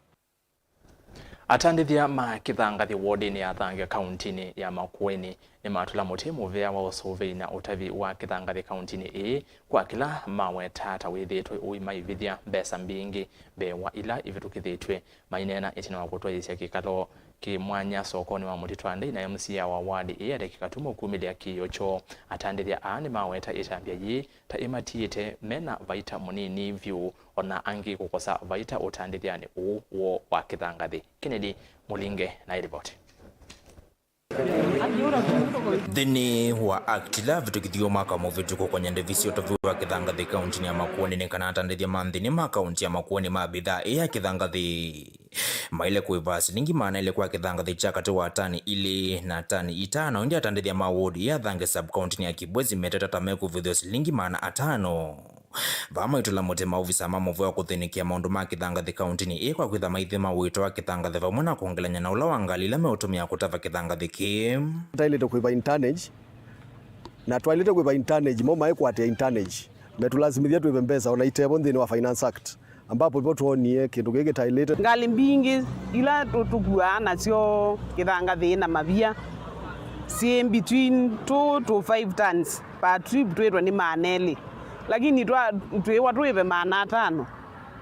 Atandĩthya ma kĩthangathĩ wodinĩ ya Thange kauntinĩ ya Makueni nĩmatũla mũtĩ mũvea wa ũsũvĩi na ũtavi wa kĩthangathĩ kauntinĩ ĩĩ kwa kĩla maweta ta wĩthĩĩtwe ũimaivĩthya mbesa mbingĩ mbee wa ila ivĩtũkĩthĩtw'e. Maineena ĩtina wa kũtwaĩĩsya kĩkalo kĩ mwanya sokonĩ wa Mũtitwandei, nayo M C A wa ward ĩĩ Alec Katumo kumĩlya kĩĩo kyoo. Atandĩthya aa nĩmaweta ĩtambya yĩĩ ta ĩmatiĩte mena vaita mũnini vyũ, o na angĩ kũkosa vaita ũtandĩthyanĩ ũũ woo wa kĩthangathĩ. Kennedy Mũlinge na ĩlivoti. Nthĩnĩ wa act ĩla yavĩtũkithiw'e mwaka mũvĩtũku kũkonya ndevi sya ũtavi wa kĩthangathĩ kauntinĩ ya Makueni, nĩ kana atandĩthya ma nthĩnĩ ma kaunti ya Makueni ma bidhaa ĩĩ ya kĩthangathĩ maĩle kũĩva silingi maana elĩ kwa kĩthangathĩ kya katĩ wa tani ilĩ na tani itano. Ĩndĩ atandĩthya ma ward ya Thange sub kauntinĩ ya Kibwezi meteta ta mekũvĩthw'a silingi maana atano. Vaa maitũla mũtĩ maovisa ma mũvea wa kũthĩnĩkĩa maũndũ ma kĩthangathĩ kauntinĩ ĩĩ kwa kwĩtha maithima ũito wa kĩthangathĩ vamwe na kwongelany'a na ũla wa ngalĩ ila meũtũmĩa kũtava kĩthangathĩ kĩĩ. Twaĩlĩte kwĩva in tonnage, na twaĩlĩte kwĩva in tonnage, mo maĩkwatĩa in tonnage. Metũlasimĩthya twĩve mbesa ona itevo nthĩnĩ wa Finance Act, ambapo vo twonie kĩndũ kĩĩ kĩtaĩlĩte. Ngalĩ mbingĩ ila tũ-, tũkuaa nasyo kĩthangathĩ na mavia syĩ between two to five tons per trip twĩtwe nĩ maana elĩ, lakini twa-, twĩwa twĩve maana atano.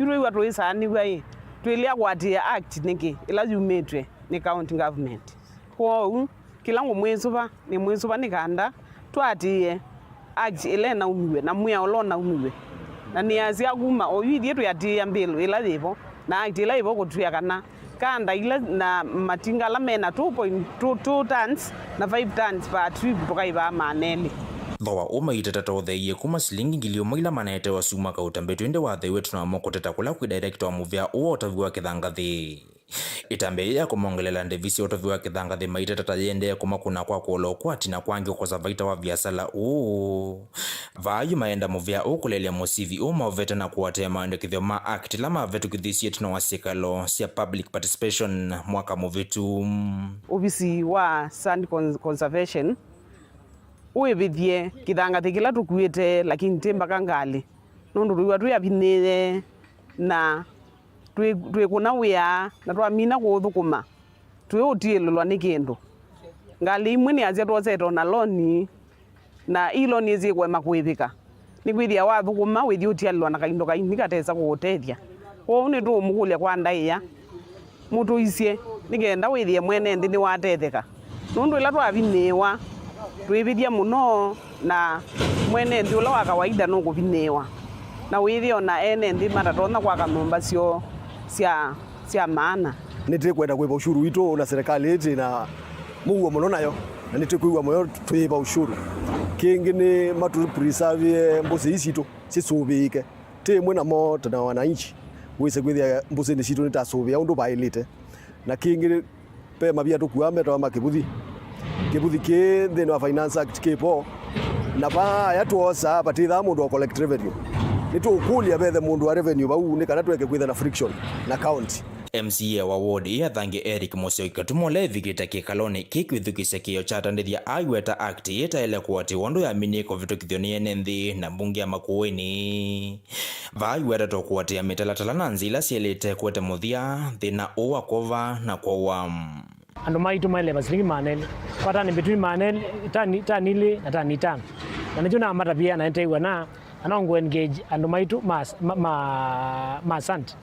Yu twĩw'a tũisaanĩw'a ĩ, twĩlea kũatĩĩa act nĩkĩ ĩla yumĩtw'e nĩ county government? Kwoou, kĩla ngũmwĩsũva, nĩmwĩsũva nĩ kanda tũatĩĩe act ĩla ĩnaumiw'e na mwĩao ũla ũnaumiw'e. Na nĩasya kuma oyu ithyĩ twĩatĩĩa bill ĩla yĩvo na act ĩla yĩvo kũtwĩa kana kanda ila na matinga ala mena two point two two tons na five tons per trip tũkaĩvaa maana elĩ. Thooa ũũ maiteta ta ũtheeie kuma silingi ngili ũmwe ila manetewa syumwa kauta mbĩtu, ĩndĩ watheiwe tũnamo kũteta kũla kwĩ director wa mũvea ũũ wa ũtavi wa kĩthangathĩ. Ĩtambya yĩĩ ya kũmongelela ndevi sya ũtavi wa kĩthangathĩ maiteta ta yĩendee kũmakũna kwa kũola ũkwati na kwa angĩ kũkosa vaita wa viasala ũũ. Vaa yu maenda mũvea ũũ kũleelya mũsivi ũũ maũvete na kũatĩĩa maandĩkĩthyo ma act ĩla mavĩtũkĩthisye ĩtina wa syĩkalo sya public participation mwaka mũvĩtu. Ovisi wa Sand Con-, Conservation ũĩvĩthye kĩthangathĩ kĩla tũkuĩte, lakini ti mbaka ngalĩ, nũndũ twĩw'a twĩ avinĩĩe na twĩ-, twĩkũna wĩa na twamina kũũthũkũma, twĩũtiĩlĩlwa nĩ kĩndũ. Ngalĩ imwe nĩasya twosete ona loni, na ii loni syĩkũema kũĩvĩka. Nĩkwĩthĩa wathũkũma wĩthi ũtialĩlwa na kaindo kaini katesa kũũtethya. Kwoou nĩtũũmũkũlya kwa ndaĩa mũtũisye nĩ kenda wĩthĩe mwene nthĩ nĩwatetheka. Nũndũ ĩla twavinĩĩwa, twĩvĩthya mũno, na mwene nthĩ ũla wa kawaida nũkũvinĩĩwa, na wĩthĩa ona ene nthĩ matatonya kwaka nyũmba syoo sya, sya maana. Nĩtĩkwenda kwĩva ũshuru witũ na serikali ĩtĩ na mũuo mũno nayo, na nĩtĩkwĩw'a mũyo twĩva ũshuru. Kĩngĩ nĩ matũpreservie mbũsĩ ii sitũ sisũvĩĩke. Ti ĩmwe namo ta na wananchi, wĩse kwĩthĩa mbũsĩnĩ sitũ nĩtasũvĩa ũndũ vaĩlĩte. Na kĩngĩ, ve mavia tũkuaa metawa ma kĩvuthi. Kĩvuthi kĩĩ nthĩnĩ wa Finance Act kĩ vo, na vaa aya twosaa vatĩthaa mũndũ wa collect revenue. Nĩtũũkũlya vethe mũndũ wa revenue vau nĩ kana tũeke kwĩtha na friction na county. M C A wa ward ya Thange Eric Mũseo Ikatuma ũla evikĩte kĩkalonĩ kĩĩ kwĩthukĩĩsya kĩĩo kya atandĩthya aiweta act ĩtaĩle kũatĩĩwa ũndũ yaminie kũvĩtũkĩthw'a nĩ ene nthĩ na mbunge ya Makueni. Vaa iwetetwe kũatĩĩa mĩtalatala na nzĩa ila syaĩlĩte kũete mũthya thĩna ũũ wa kwova na kwowa. Andũ maitũ maĩle silingi maana elĩ kwa tani, between maana elĩ, tani, tani ilĩ na tani itano. Na nĩkyo namatavia na nĩtew'a na, na no ngũ engage andũ maitũ ma, ma, ma, ma sand.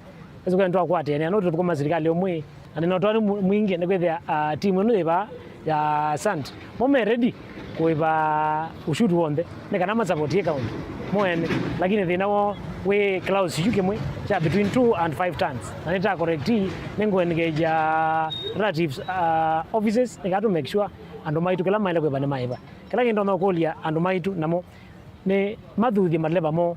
Ĩsu kwa nĩtwakwatanĩa, no tũthũkũma silikalĩ ũmwe, na nĩnotwani mwingĩ nĩkwĩthĩa, ah, timu ĩno yĩva ya sand mo me ready kũĩva ũshuru w'onthe nĩ kana masavotie kaũndũ mo ene, lakini thĩna woo wĩ clause yu kĩmwe kya between two and five tons, na nĩta correct, nĩngũ engage relatives, ah, offices nĩ kana tũ make sure andũ maitũ kĩla maĩle kũĩva nĩmaĩva. Kĩla kĩndonya ũkũlya andũ maitũ namo nĩ mathuthye maleva moo.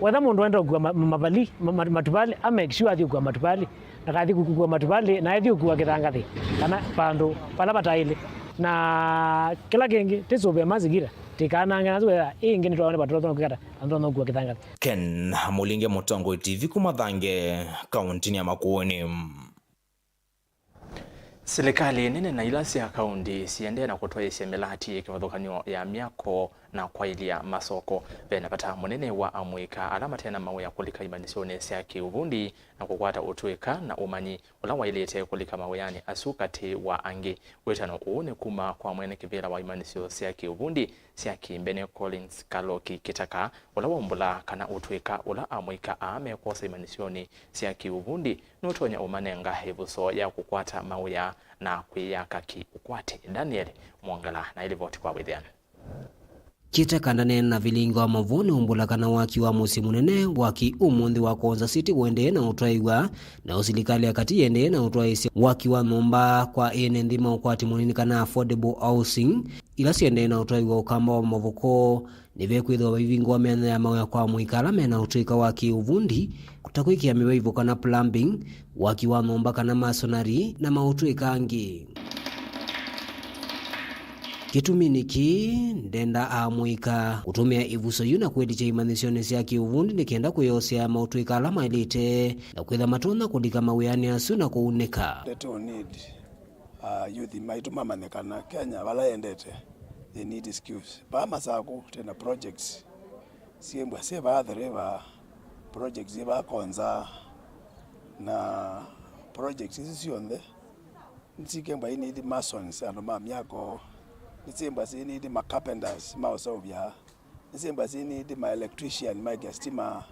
Wetha mũndũ aenda ũkua ma-, ma-, mavali, ma-, ma-, matuvalĩ, a make sure athi ũkua matuvalĩ. Ndakathi kũkua matuvalĩ, na ethi ũkua kĩthangathĩ, kana vandũ vala vataĩle. Na kĩla kĩngĩ, tĩsũvĩe mazingira, tĩkanange, na tũwetha ĩngĩ nĩtwaone vatũla tũna kwĩkata, na tũna ũkua kĩthangathĩ. Ken Mũlinge, Mũtongoi T V kuma Thange, kauntinĩ ya Makueni. Silikalĩ nene na ila sya kaunti siendee na kũtwaĩĩsya mĩlati kĩvathũkany'o ya myako na kwaĩlya masoko. Ve na vata mũnene wa amũika ala mate na mawĩa kũlika imanyĩsyonĩ sya kĩũvundi na kũkwata ũtũĩka na ũmanyi ũla waĩlĩte kũlika mawĩanĩ asu katĩ wa angĩ. Wĩtano ũũ nĩ kuma kwa mwene kĩvĩla wa imanyĩsyo sya kĩũvundi sya kĩmbene Collins Kaloki Kitaka, ũla waumbũla kana ũtũĩka ũla amũika aa mekwosa imanyĩsyonĩ sya kĩũvundi nũtonya ũmanenga ĩvuso ya kũkwata mawĩa na kwĩyaka kĩ-ũkwati. Daniel Mwongela na ĩlivoti kwa wĩthĩano. Kitaka ndaneena na vilingi wa mavũũ nĩumbũla kana waki wa mũsyĩ mũnene wa kĩ-ũmũnthĩ wa Konza City ũendee na ũtwaĩw'a, na silikalĩ ya katĩ yĩendee na ũtwaĩĩsya waki wa nyũmba kwa ene nthĩ ma ũkwati mũnini kana affordable housing, ila siendee na ũtwaĩw'a ũkamba wa mavoko. Nĩvekwĩthĩwa vaivingũwa myanya ya mawĩa kwa amũika ala mena ũtũĩka wa kĩ-ũvundi, ta kwĩkĩa mĩvaivũ kana plumbing, waki wa nyũmba kana masonary, na maũtũĩka angĩ. Kĩtuminĩ kĩĩ, ndenda amũika kũtũmĩa ĩvuso yu na kwĩlikya imanyĩsyonĩ sya kĩ-ũvundi nĩ kenda kwĩyosea maũtũĩka ala maĩlĩte na kwĩtha matonya kũlika mawĩanĩ asu na kũunĩka. Ndeto need. Ah, youth maitũ mamanye kana Kenya vala yendete, they need skills. Vaa Masakũ twĩ na projects syĩmbwa syĩ vaa Athi River, projects syĩ vaa Konza, na projects isu syonthe nĩsyĩmbwa inidi masons, andũ ma myako, nĩsyĩmbwa inidi ma carpenters ma ũseũvya. Nĩsyĩmbwa syĩnĩĩtye ma electrician maĩkĩa stima.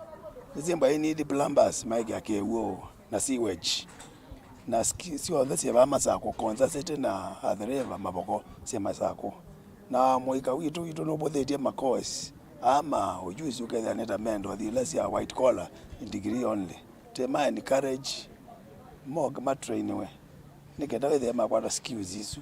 Nĩsyĩmbwa inĩĩtye plumbers maĩkĩa kĩw'ũ na sewage. Na ski-, syonthe syĩ vaa Masakũ, Konza City na Athi River, Mavoko syĩ Masakũ. Na mũika witũ, witũ nũvũthĩtye ma course aa ma ujuzi, ũkethĩa nĩ ta mendo ila sya white collar, degree only. Tĩ ma encourage moke matrainiwe. Nĩ kenda wĩthĩe makwata skills isu,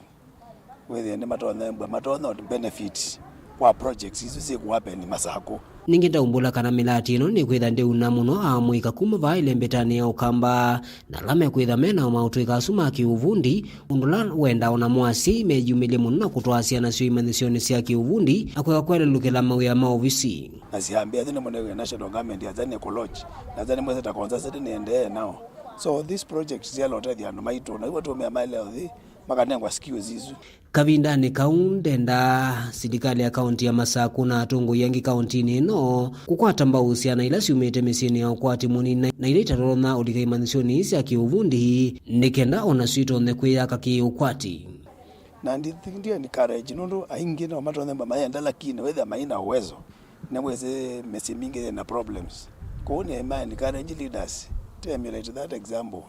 wĩthĩe nĩmatonya mbwa, matonya benefit kwa projects isu syĩ kũwapeni Masakũ. Ningĩ ndaumbũla kana mĩlati ĩno nĩkwĩtha ndĩuna mũno amũika kuma vaa ĩlembetanĩ ya ũkamba, na ala mekwĩtha mena maũtũĩka asu ma kĩũvundi, ũndũ ũla wendaa ona mwasyai meyumĩlye mũno na kũtwaa syana syoo imanyĩsyonĩ sya kĩũvundi na kũeka kwelelũkĩla mawĩa ma ovisi. Na syambĩa nĩ mũnene National Government ya Tanzania College, na Tanzania mwese ta Konza City nĩendee nao. So this project syalotethya andũ maitũ, na iwe tũmĩa maeleo thi, makanengwa skills isu. Kavindanĩ kau, ndenda silikalĩ ya kaunti ya Masakũ na atongoi angĩ kauntinĩ ĩno kũkwata mbau syana ila syumĩte mĩsyĩnĩ ya ũkwati mũnini na, na ila itatonya ũlika imanyĩsyonĩ ii sya kĩũvundi, nĩ kenda o nasyo itonye kwĩyaka kĩ-ũkwati. Na ndi, ndi encourage, nũndũ aingĩ no matonye mba mayenda, lakini wĩthĩa maina uwezo. Nĩwĩsĩ mĩsyĩ mingĩ yĩna problems. Kwoou nĩ ma encourage leaders to emulate that example,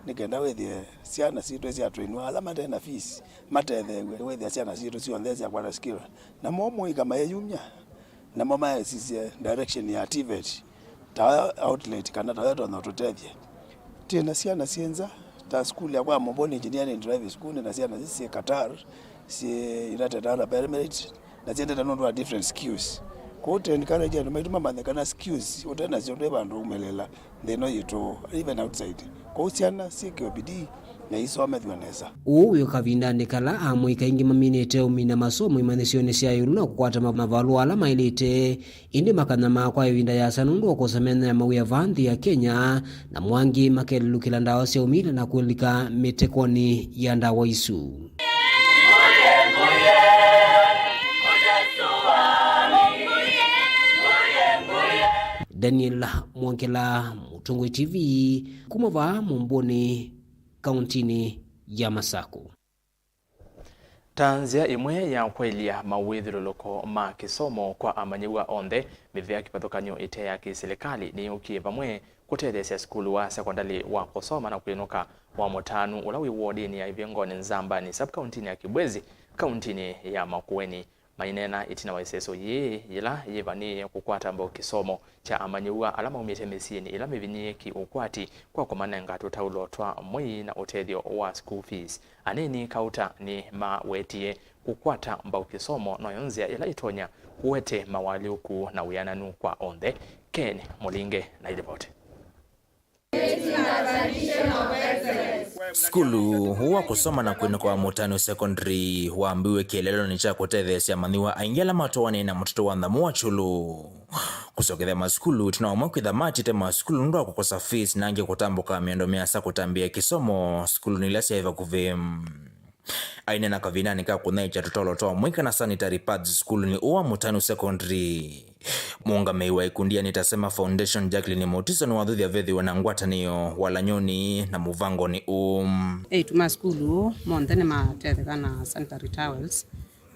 nĩ kenda wĩthĩe syana sitũ syatrainiwa, ala mate na fees matetheew'e, wĩthĩa syana sitũ syonthe syakwata skill. Namo mũika mayĩyumya, namo maesisye direction ya TVET ta outlet kana ta yo ĩtonya ũtũtethya. Twĩ na syana syĩ nza, ta sukulu yakwa ya Momboni Engineering Driving School, nĩ na syana isu syĩ Qatar, syĩ United Arab Emirates, na syendete nũndũ wa different skills. Kwoou tũ encourage andũ maitũ mamanye kana skills ũte nasyo ndwĩ vandũ umĩlĩla nthĩ ĩno yitũ, even outside. Kwoou syana syĩkĩwe bidii na isomethw'e nesa. Ũu wĩ o kavindanĩ kala amũika aingĩ maminĩte ũmina masomo imanyĩsyonĩ sya ĩũlũ na kũkwata ma-, mavalũa ala maĩlĩte, ĩndĩ makanyamaa kwa ĩvinda yĩasa nũndũ wa kũsemenya mawĩa vaa nthĩ ya Kenya, na mo angĩ makelelũkĩla ndawa sya ũmila na kũlika mĩtekonĩ ya ndawa isu. Daniel Mwongela, Mũtongoi T V, kuma vaa Mũmbũnĩ, kauntinĩ ya Masakũ. Ta nzĩa ĩmwe ya kwaĩlya mawĩthyũlũlũko ma kĩsomo kwa amanyĩw'a onthe, mĩvĩa kĩvathũkany'o ĩte ya kĩsilikalĩ nĩyũkie vamwe kũtetheesya sukulu wa sekondalĩ wa kũsoma na kwĩnũka wa Mũtanu ũla wĩ wodinĩ ya Ivingoni Nzambani, sub-kauntinĩ ya Kibwezi, kauntinĩ ya Makueni. Maineena ĩtina wa ĩseso yĩĩ yĩla yĩvanĩĩe kũkwata mbau kĩsomo kya amanyĩw'a ala maumĩte mĩsyĩnĩ ĩla mĩvinyĩĩe kĩ-ũkwati kwa kũmanenga tũtaũlo twa mwei na ũtethyo wa school fees, anini kauta nĩmawetie kũkwata mbau kĩsomo noyo nzĩa ĩla ĩtonya kũete mawalyũku na wĩananu kwa onthe. Ken Mũlinge na ilivoti. Sukulu ũũ wa kũsoma na kwĩnũka wa Mũtanu Secondary wambiwe kĩeleelonĩ kya kũtetheesya amanyĩw'a aingĩ ala matwaanĩe na mũtũtũ wa Nthamu wa Kyũlũ. Kũsyokethya masukulu, ĩtina wa amwe kwĩtha matĩte masukulu nũndũ wa kũkosa fees na angĩ kũtambũka mĩendo mĩasa kũtambĩa kĩsomo sukulunĩ ila syaĩ vakuvĩ. Aineena kavindanĩ ka kũnyaĩĩkya tũtolo twa mwĩĩ kana sanitary pads sukulunĩ ũũ wa Mũtanu Secondary, mũũngamĩi wa ikundi ya Nitasema Foundation, Jacqueline Mutiso, nĩwathuthya vethĩwe na ngwatanĩo walany'onĩ na mũvangonĩ ũũ. Eĩtu ma sukulu ũũ monthe nĩmatetheka na sanitary towels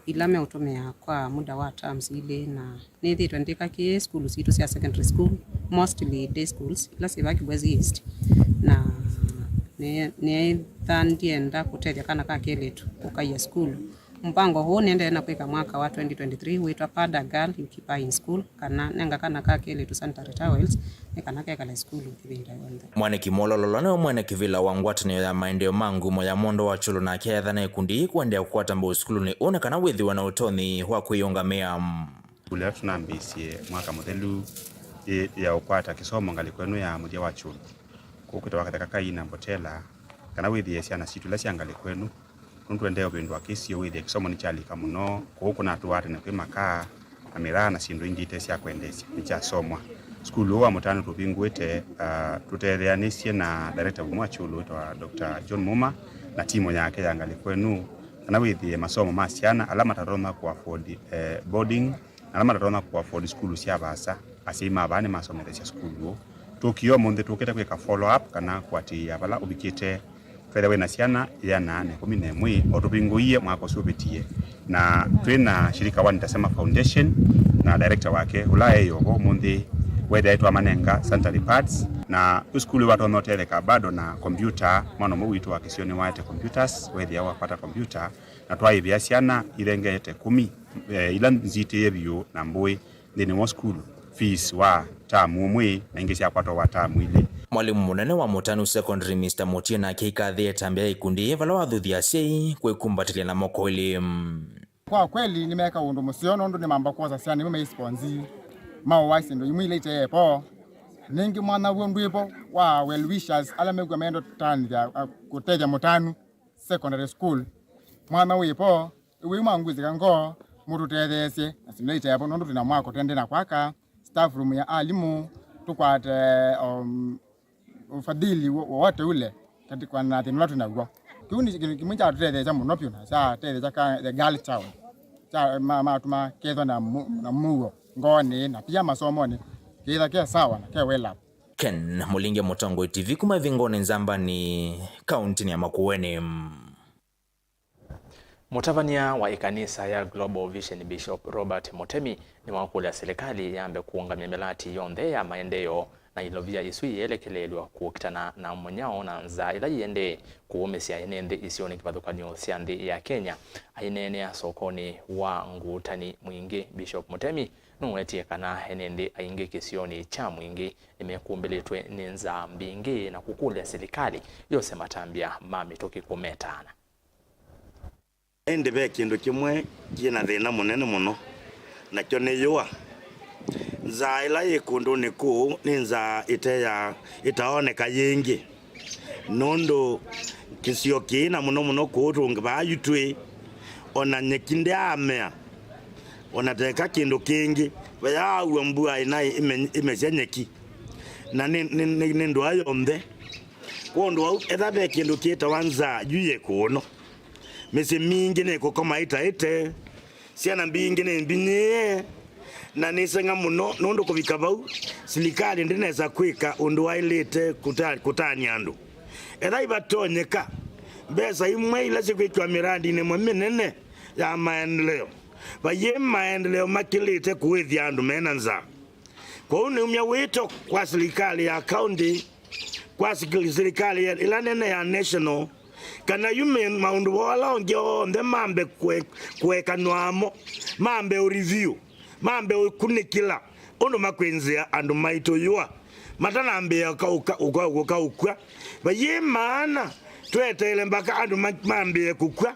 ila meũtũmĩa kwa muda wa terms ilĩ, na nĩthĩĩtwe ndĩka kĩ sukulu sitũ sya secondary school, mostly day schools, ila syĩ vaa Kibwezi East, na nĩ- nĩetha ndienda kũtethya kana ka kelĩtu kũkaia sukulu. Mũvango ũũ nĩendee na kwĩka mwaka wa twenty twenty-three wĩtwa Pada Girl Occupy in School, kana nenga kana ka kelĩtu sanitary towels nĩ kana kekale sukulu ĩvinda yonthe. Mwaniki Mwololo nĩwe mwene kĩvĩla wa ngwatanĩo ya maendeeo ma ngumo ya mondo wa Kyũlũ, nake eethana ikundi ii kũendeea kũkwata mbau sukulunĩ ũũ nĩ kana wĩthĩwe na ũtonyi wa kwĩyũngamĩa. Sukulu ĩla tũnambĩĩsye mwaka mũthelu ĩ ya ũkwata kĩsomo ngalĩko ĩno ya mũthya wa Kyũlũ, kũu kwĩtawa Katheka Kaina Mbotela, kana wĩthĩe syana sitũ ila sya ngalĩko ĩno. Nũndũ tũendee ũvĩndũa kĩsio, wĩthĩe kĩsomo nĩkyalika mũno kũu kũnatũaa tene kwĩ makaa na mĩraa na syĩndũ ingĩ ite sya kwendeesya nĩkyasomwa. Sukulu ũũ wa Mũtanu tũvingũĩte, ah, tũtetheanĩsye na director ũmwe wa kyũlũ wĩtawa Doctor John Muma na timu yake ya ngalĩko ĩno, kana wĩthĩe masomo ma syana ala matatonya kũ afford, eh, boarding, na ala matatonya kũ afford sukulu sya vaasa, asyai ma vaa nĩmasomethesya sukulu ũũ. Tũkie ũmũnthĩ tũkĩte kwĩka follow up kana kũatĩĩa vala ũvikĩte. Twethĩa wĩ na syana ĩana na ĩkũmi na ĩmwe o tũvingũie mwaka ũsu ũvĩtie, na twĩ na shirika wa Nitasema Foundation na director wake ũla eĩ ovo ũmũnthĩ, wethĩa twamanenga sanitary pads, na wĩ sukulu watonya ũtetheka bado na kompyuta. Mwana ũmwe witũ wa kĩsio nĩwaete computers, wethĩa wakwata kompyuta, na twaĩvĩa syana irengeete kũmi, eh, ila nzitĩe vyũ na mbũĩ nthĩnĩ wa sukulu, fees wa tamu ũmwe na ingĩ syakwatwa wa tamu ilĩ. Mwalimũ mũnene wa Mũtanu Secondary, Mister Mutie, nake aikathĩĩe ĩtambya ya ikundi vala wathuthya asyai kwĩkumbatĩlya na moko elĩ. Kwa kweli nĩmeka ũndũ mũseo nũndũ nĩmamba kwosa syana imwe meisponsi, maũa syĩndũ imwe ila iteevo. Nĩngĩ mwanya w'o ndwĩvo wa well wishers ala mekw'a meenda ũtanĩthya, a, kũtethya Mũtanu Secondary School. Mwanya wĩvo, ĩwĩu mwangwĩsĩka ngoo, mũtũtetheesye na syĩndũ itevo nũndũ twĩna mwako tũendee na kwaka, staff room ya alimũ, tũkwate, um, ufadhili wo- wowote ule katika na thĩna ũla twĩ naw'o. Kĩu nĩ kĩndũ kĩmwe kyatũtetheesya mũno vyũ na kyatetheesya ka the girl child, kya ma- matuma kethwa na mu- na mũuo ngoonĩ na pia masomonĩ, kĩitha ke sawa na ke well up. Ken Mũlinge, Mũtongoi T V, kuma Ivingoni Nzambani, kauntinĩ ya Makueni. Mũtavany'a wa ĩkanisa ya Global Vision, Bishop Robert Mũtemi, nĩwakũlya silikalĩ yambe kũũngamya mĩlati yonthe ya maendeeo na ilovia isu ielekelelw'a kũkitana na mũnyao na nzaa ĩla iendee kũũmĩsya ene nthĩ isionĩ kĩvathũkany'o sya nthĩ ya Kenya. Aineenea sokonĩ wa Ngũtani Mwingĩ, Bishop Mũtemi nũwetie kana ene nthĩ aingĩ kĩsionĩ kya Mwingĩ nĩmekũmbĩlĩtwe nĩ nzaa mbingĩ na kũkũlya silikalĩ yose matambya ma mĩtũkĩ kũmetaana. Ĩndĩ ve kĩndũ kĩmwe kĩ na thĩna mũnene mũno, nakyo nĩ yũa. Nzaa ĩla yĩ kũndũnĩ kũũ nĩ nzaa ĩte ya, ĩtaoneka yĩngĩ, nũndũ kĩsio kĩĩ, na mũno mũno kũũ tũngĩ vaa yu twĩ, o na nyeki ndyaamea, o na teka kĩndũ kĩngĩ, vayaaw'a mbua ĩna ĩme- ĩmesya nyeki, na nĩ, nĩ, nĩ, nĩ ndũa yonthe. Kwondũ wau, etha ve kĩndũ kĩtawa nzaa yu yĩ kũũno. Mĩsyĩ mingĩ nĩ kũkoma ĩtaĩte, syana mbingĩ nĩ mbinyĩĩe, na nĩ seng'a mũno nũndũ kũvika vau, silikalĩ ndĩnesa kwĩka ũndũ waĩlĩte kũta- kũtanĩa andũ. Ethai vatonyeka, mbesa imwe ila sikwĩkĩwa miradinĩ ĩmwe mĩnene ya maendeleo, vayĩ maendeleo makĩlĩte kũĩthya andũ mena nzaa. Kwoou nĩumya wĩto kwa silikalĩ ya kaũntĩ, kwa sili- silikalĩ ya- ĩla nene ya national, kana yu me- maũndũ moo ala ongĩ onthe mambe kũe- kũekanw'a amo, mambe ũreview, mambe ũkunĩkĩla ũndũ makwĩnzĩa andũ maitũ yũa matanambĩĩa ũka- ũka- ũka- ũka ũkw'a. Vayĩ maana tweteele mbaka andũ ma- mambĩĩe kũkw'a,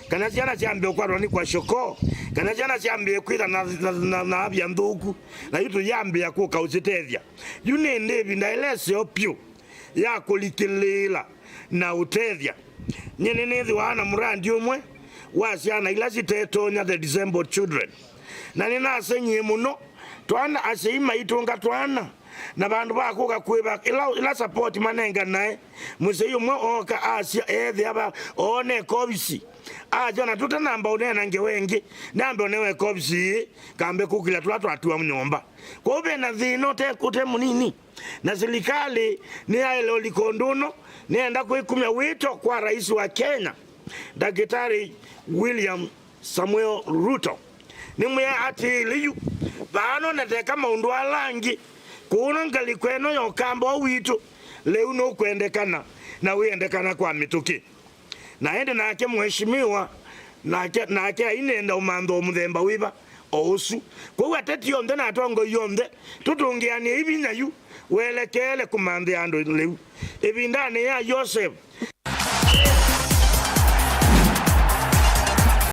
kana syana syambĩe kũkwatwa nĩ kwashoko, kana syana syambĩe kwĩtha na, na, na, na avya nthũku, na yu tũyambĩĩa kũka ũsĩtethya. Yu nĩ ĩndĩ ĩvinda ĩla ĩseo vyũ ya kũlikĩlĩĩla na ũtethya. Nyie nĩnĩthĩwa na mũrandi ũmwe wa syana ila sitetonya, the disabled children, na nĩnaseng'ie mũno. Twana asyai maitũnga twana na vandũ va kũka kwĩva ĩla, ĩla support manenganae. Mũsyai ũmwe ooka asya, eethĩa va oone kovisi, asya, "Na tũtanamba ũneena ngewa ĩngĩ, nambe ũnewe kovisi ĩĩ, kambe kũkĩla tũla twatiwa nyũmba." Kwoou ve na thĩna ũte, ũte mũnini, na silikalĩ nĩyaĩle ũlika ũndũ ũno. Nĩenda kwĩkumya wĩto kwa Rais wa Kenya, Ndakĩtarĩ William Samuel Ruto. Nĩmwĩe atĩĩlĩ yu, vaa noneteka maũndũ ala angĩ, kũũna ngalĩko ĩno ya ũkamba ũũ witũ, lĩu nũkwendekana, na wĩendekana kwa mĩtũkĩ. Na ĩndĩ nake mũheshimiwa, nake, nake ainenda ũmantho mũthemba wĩva o ũsu. Kwoou ateti onthe na atongoi onthe, tũtũngĩanĩei vinya yu welekele kũmanthĩa andũ lĩu. Ĩvindanĩ ya Joseph,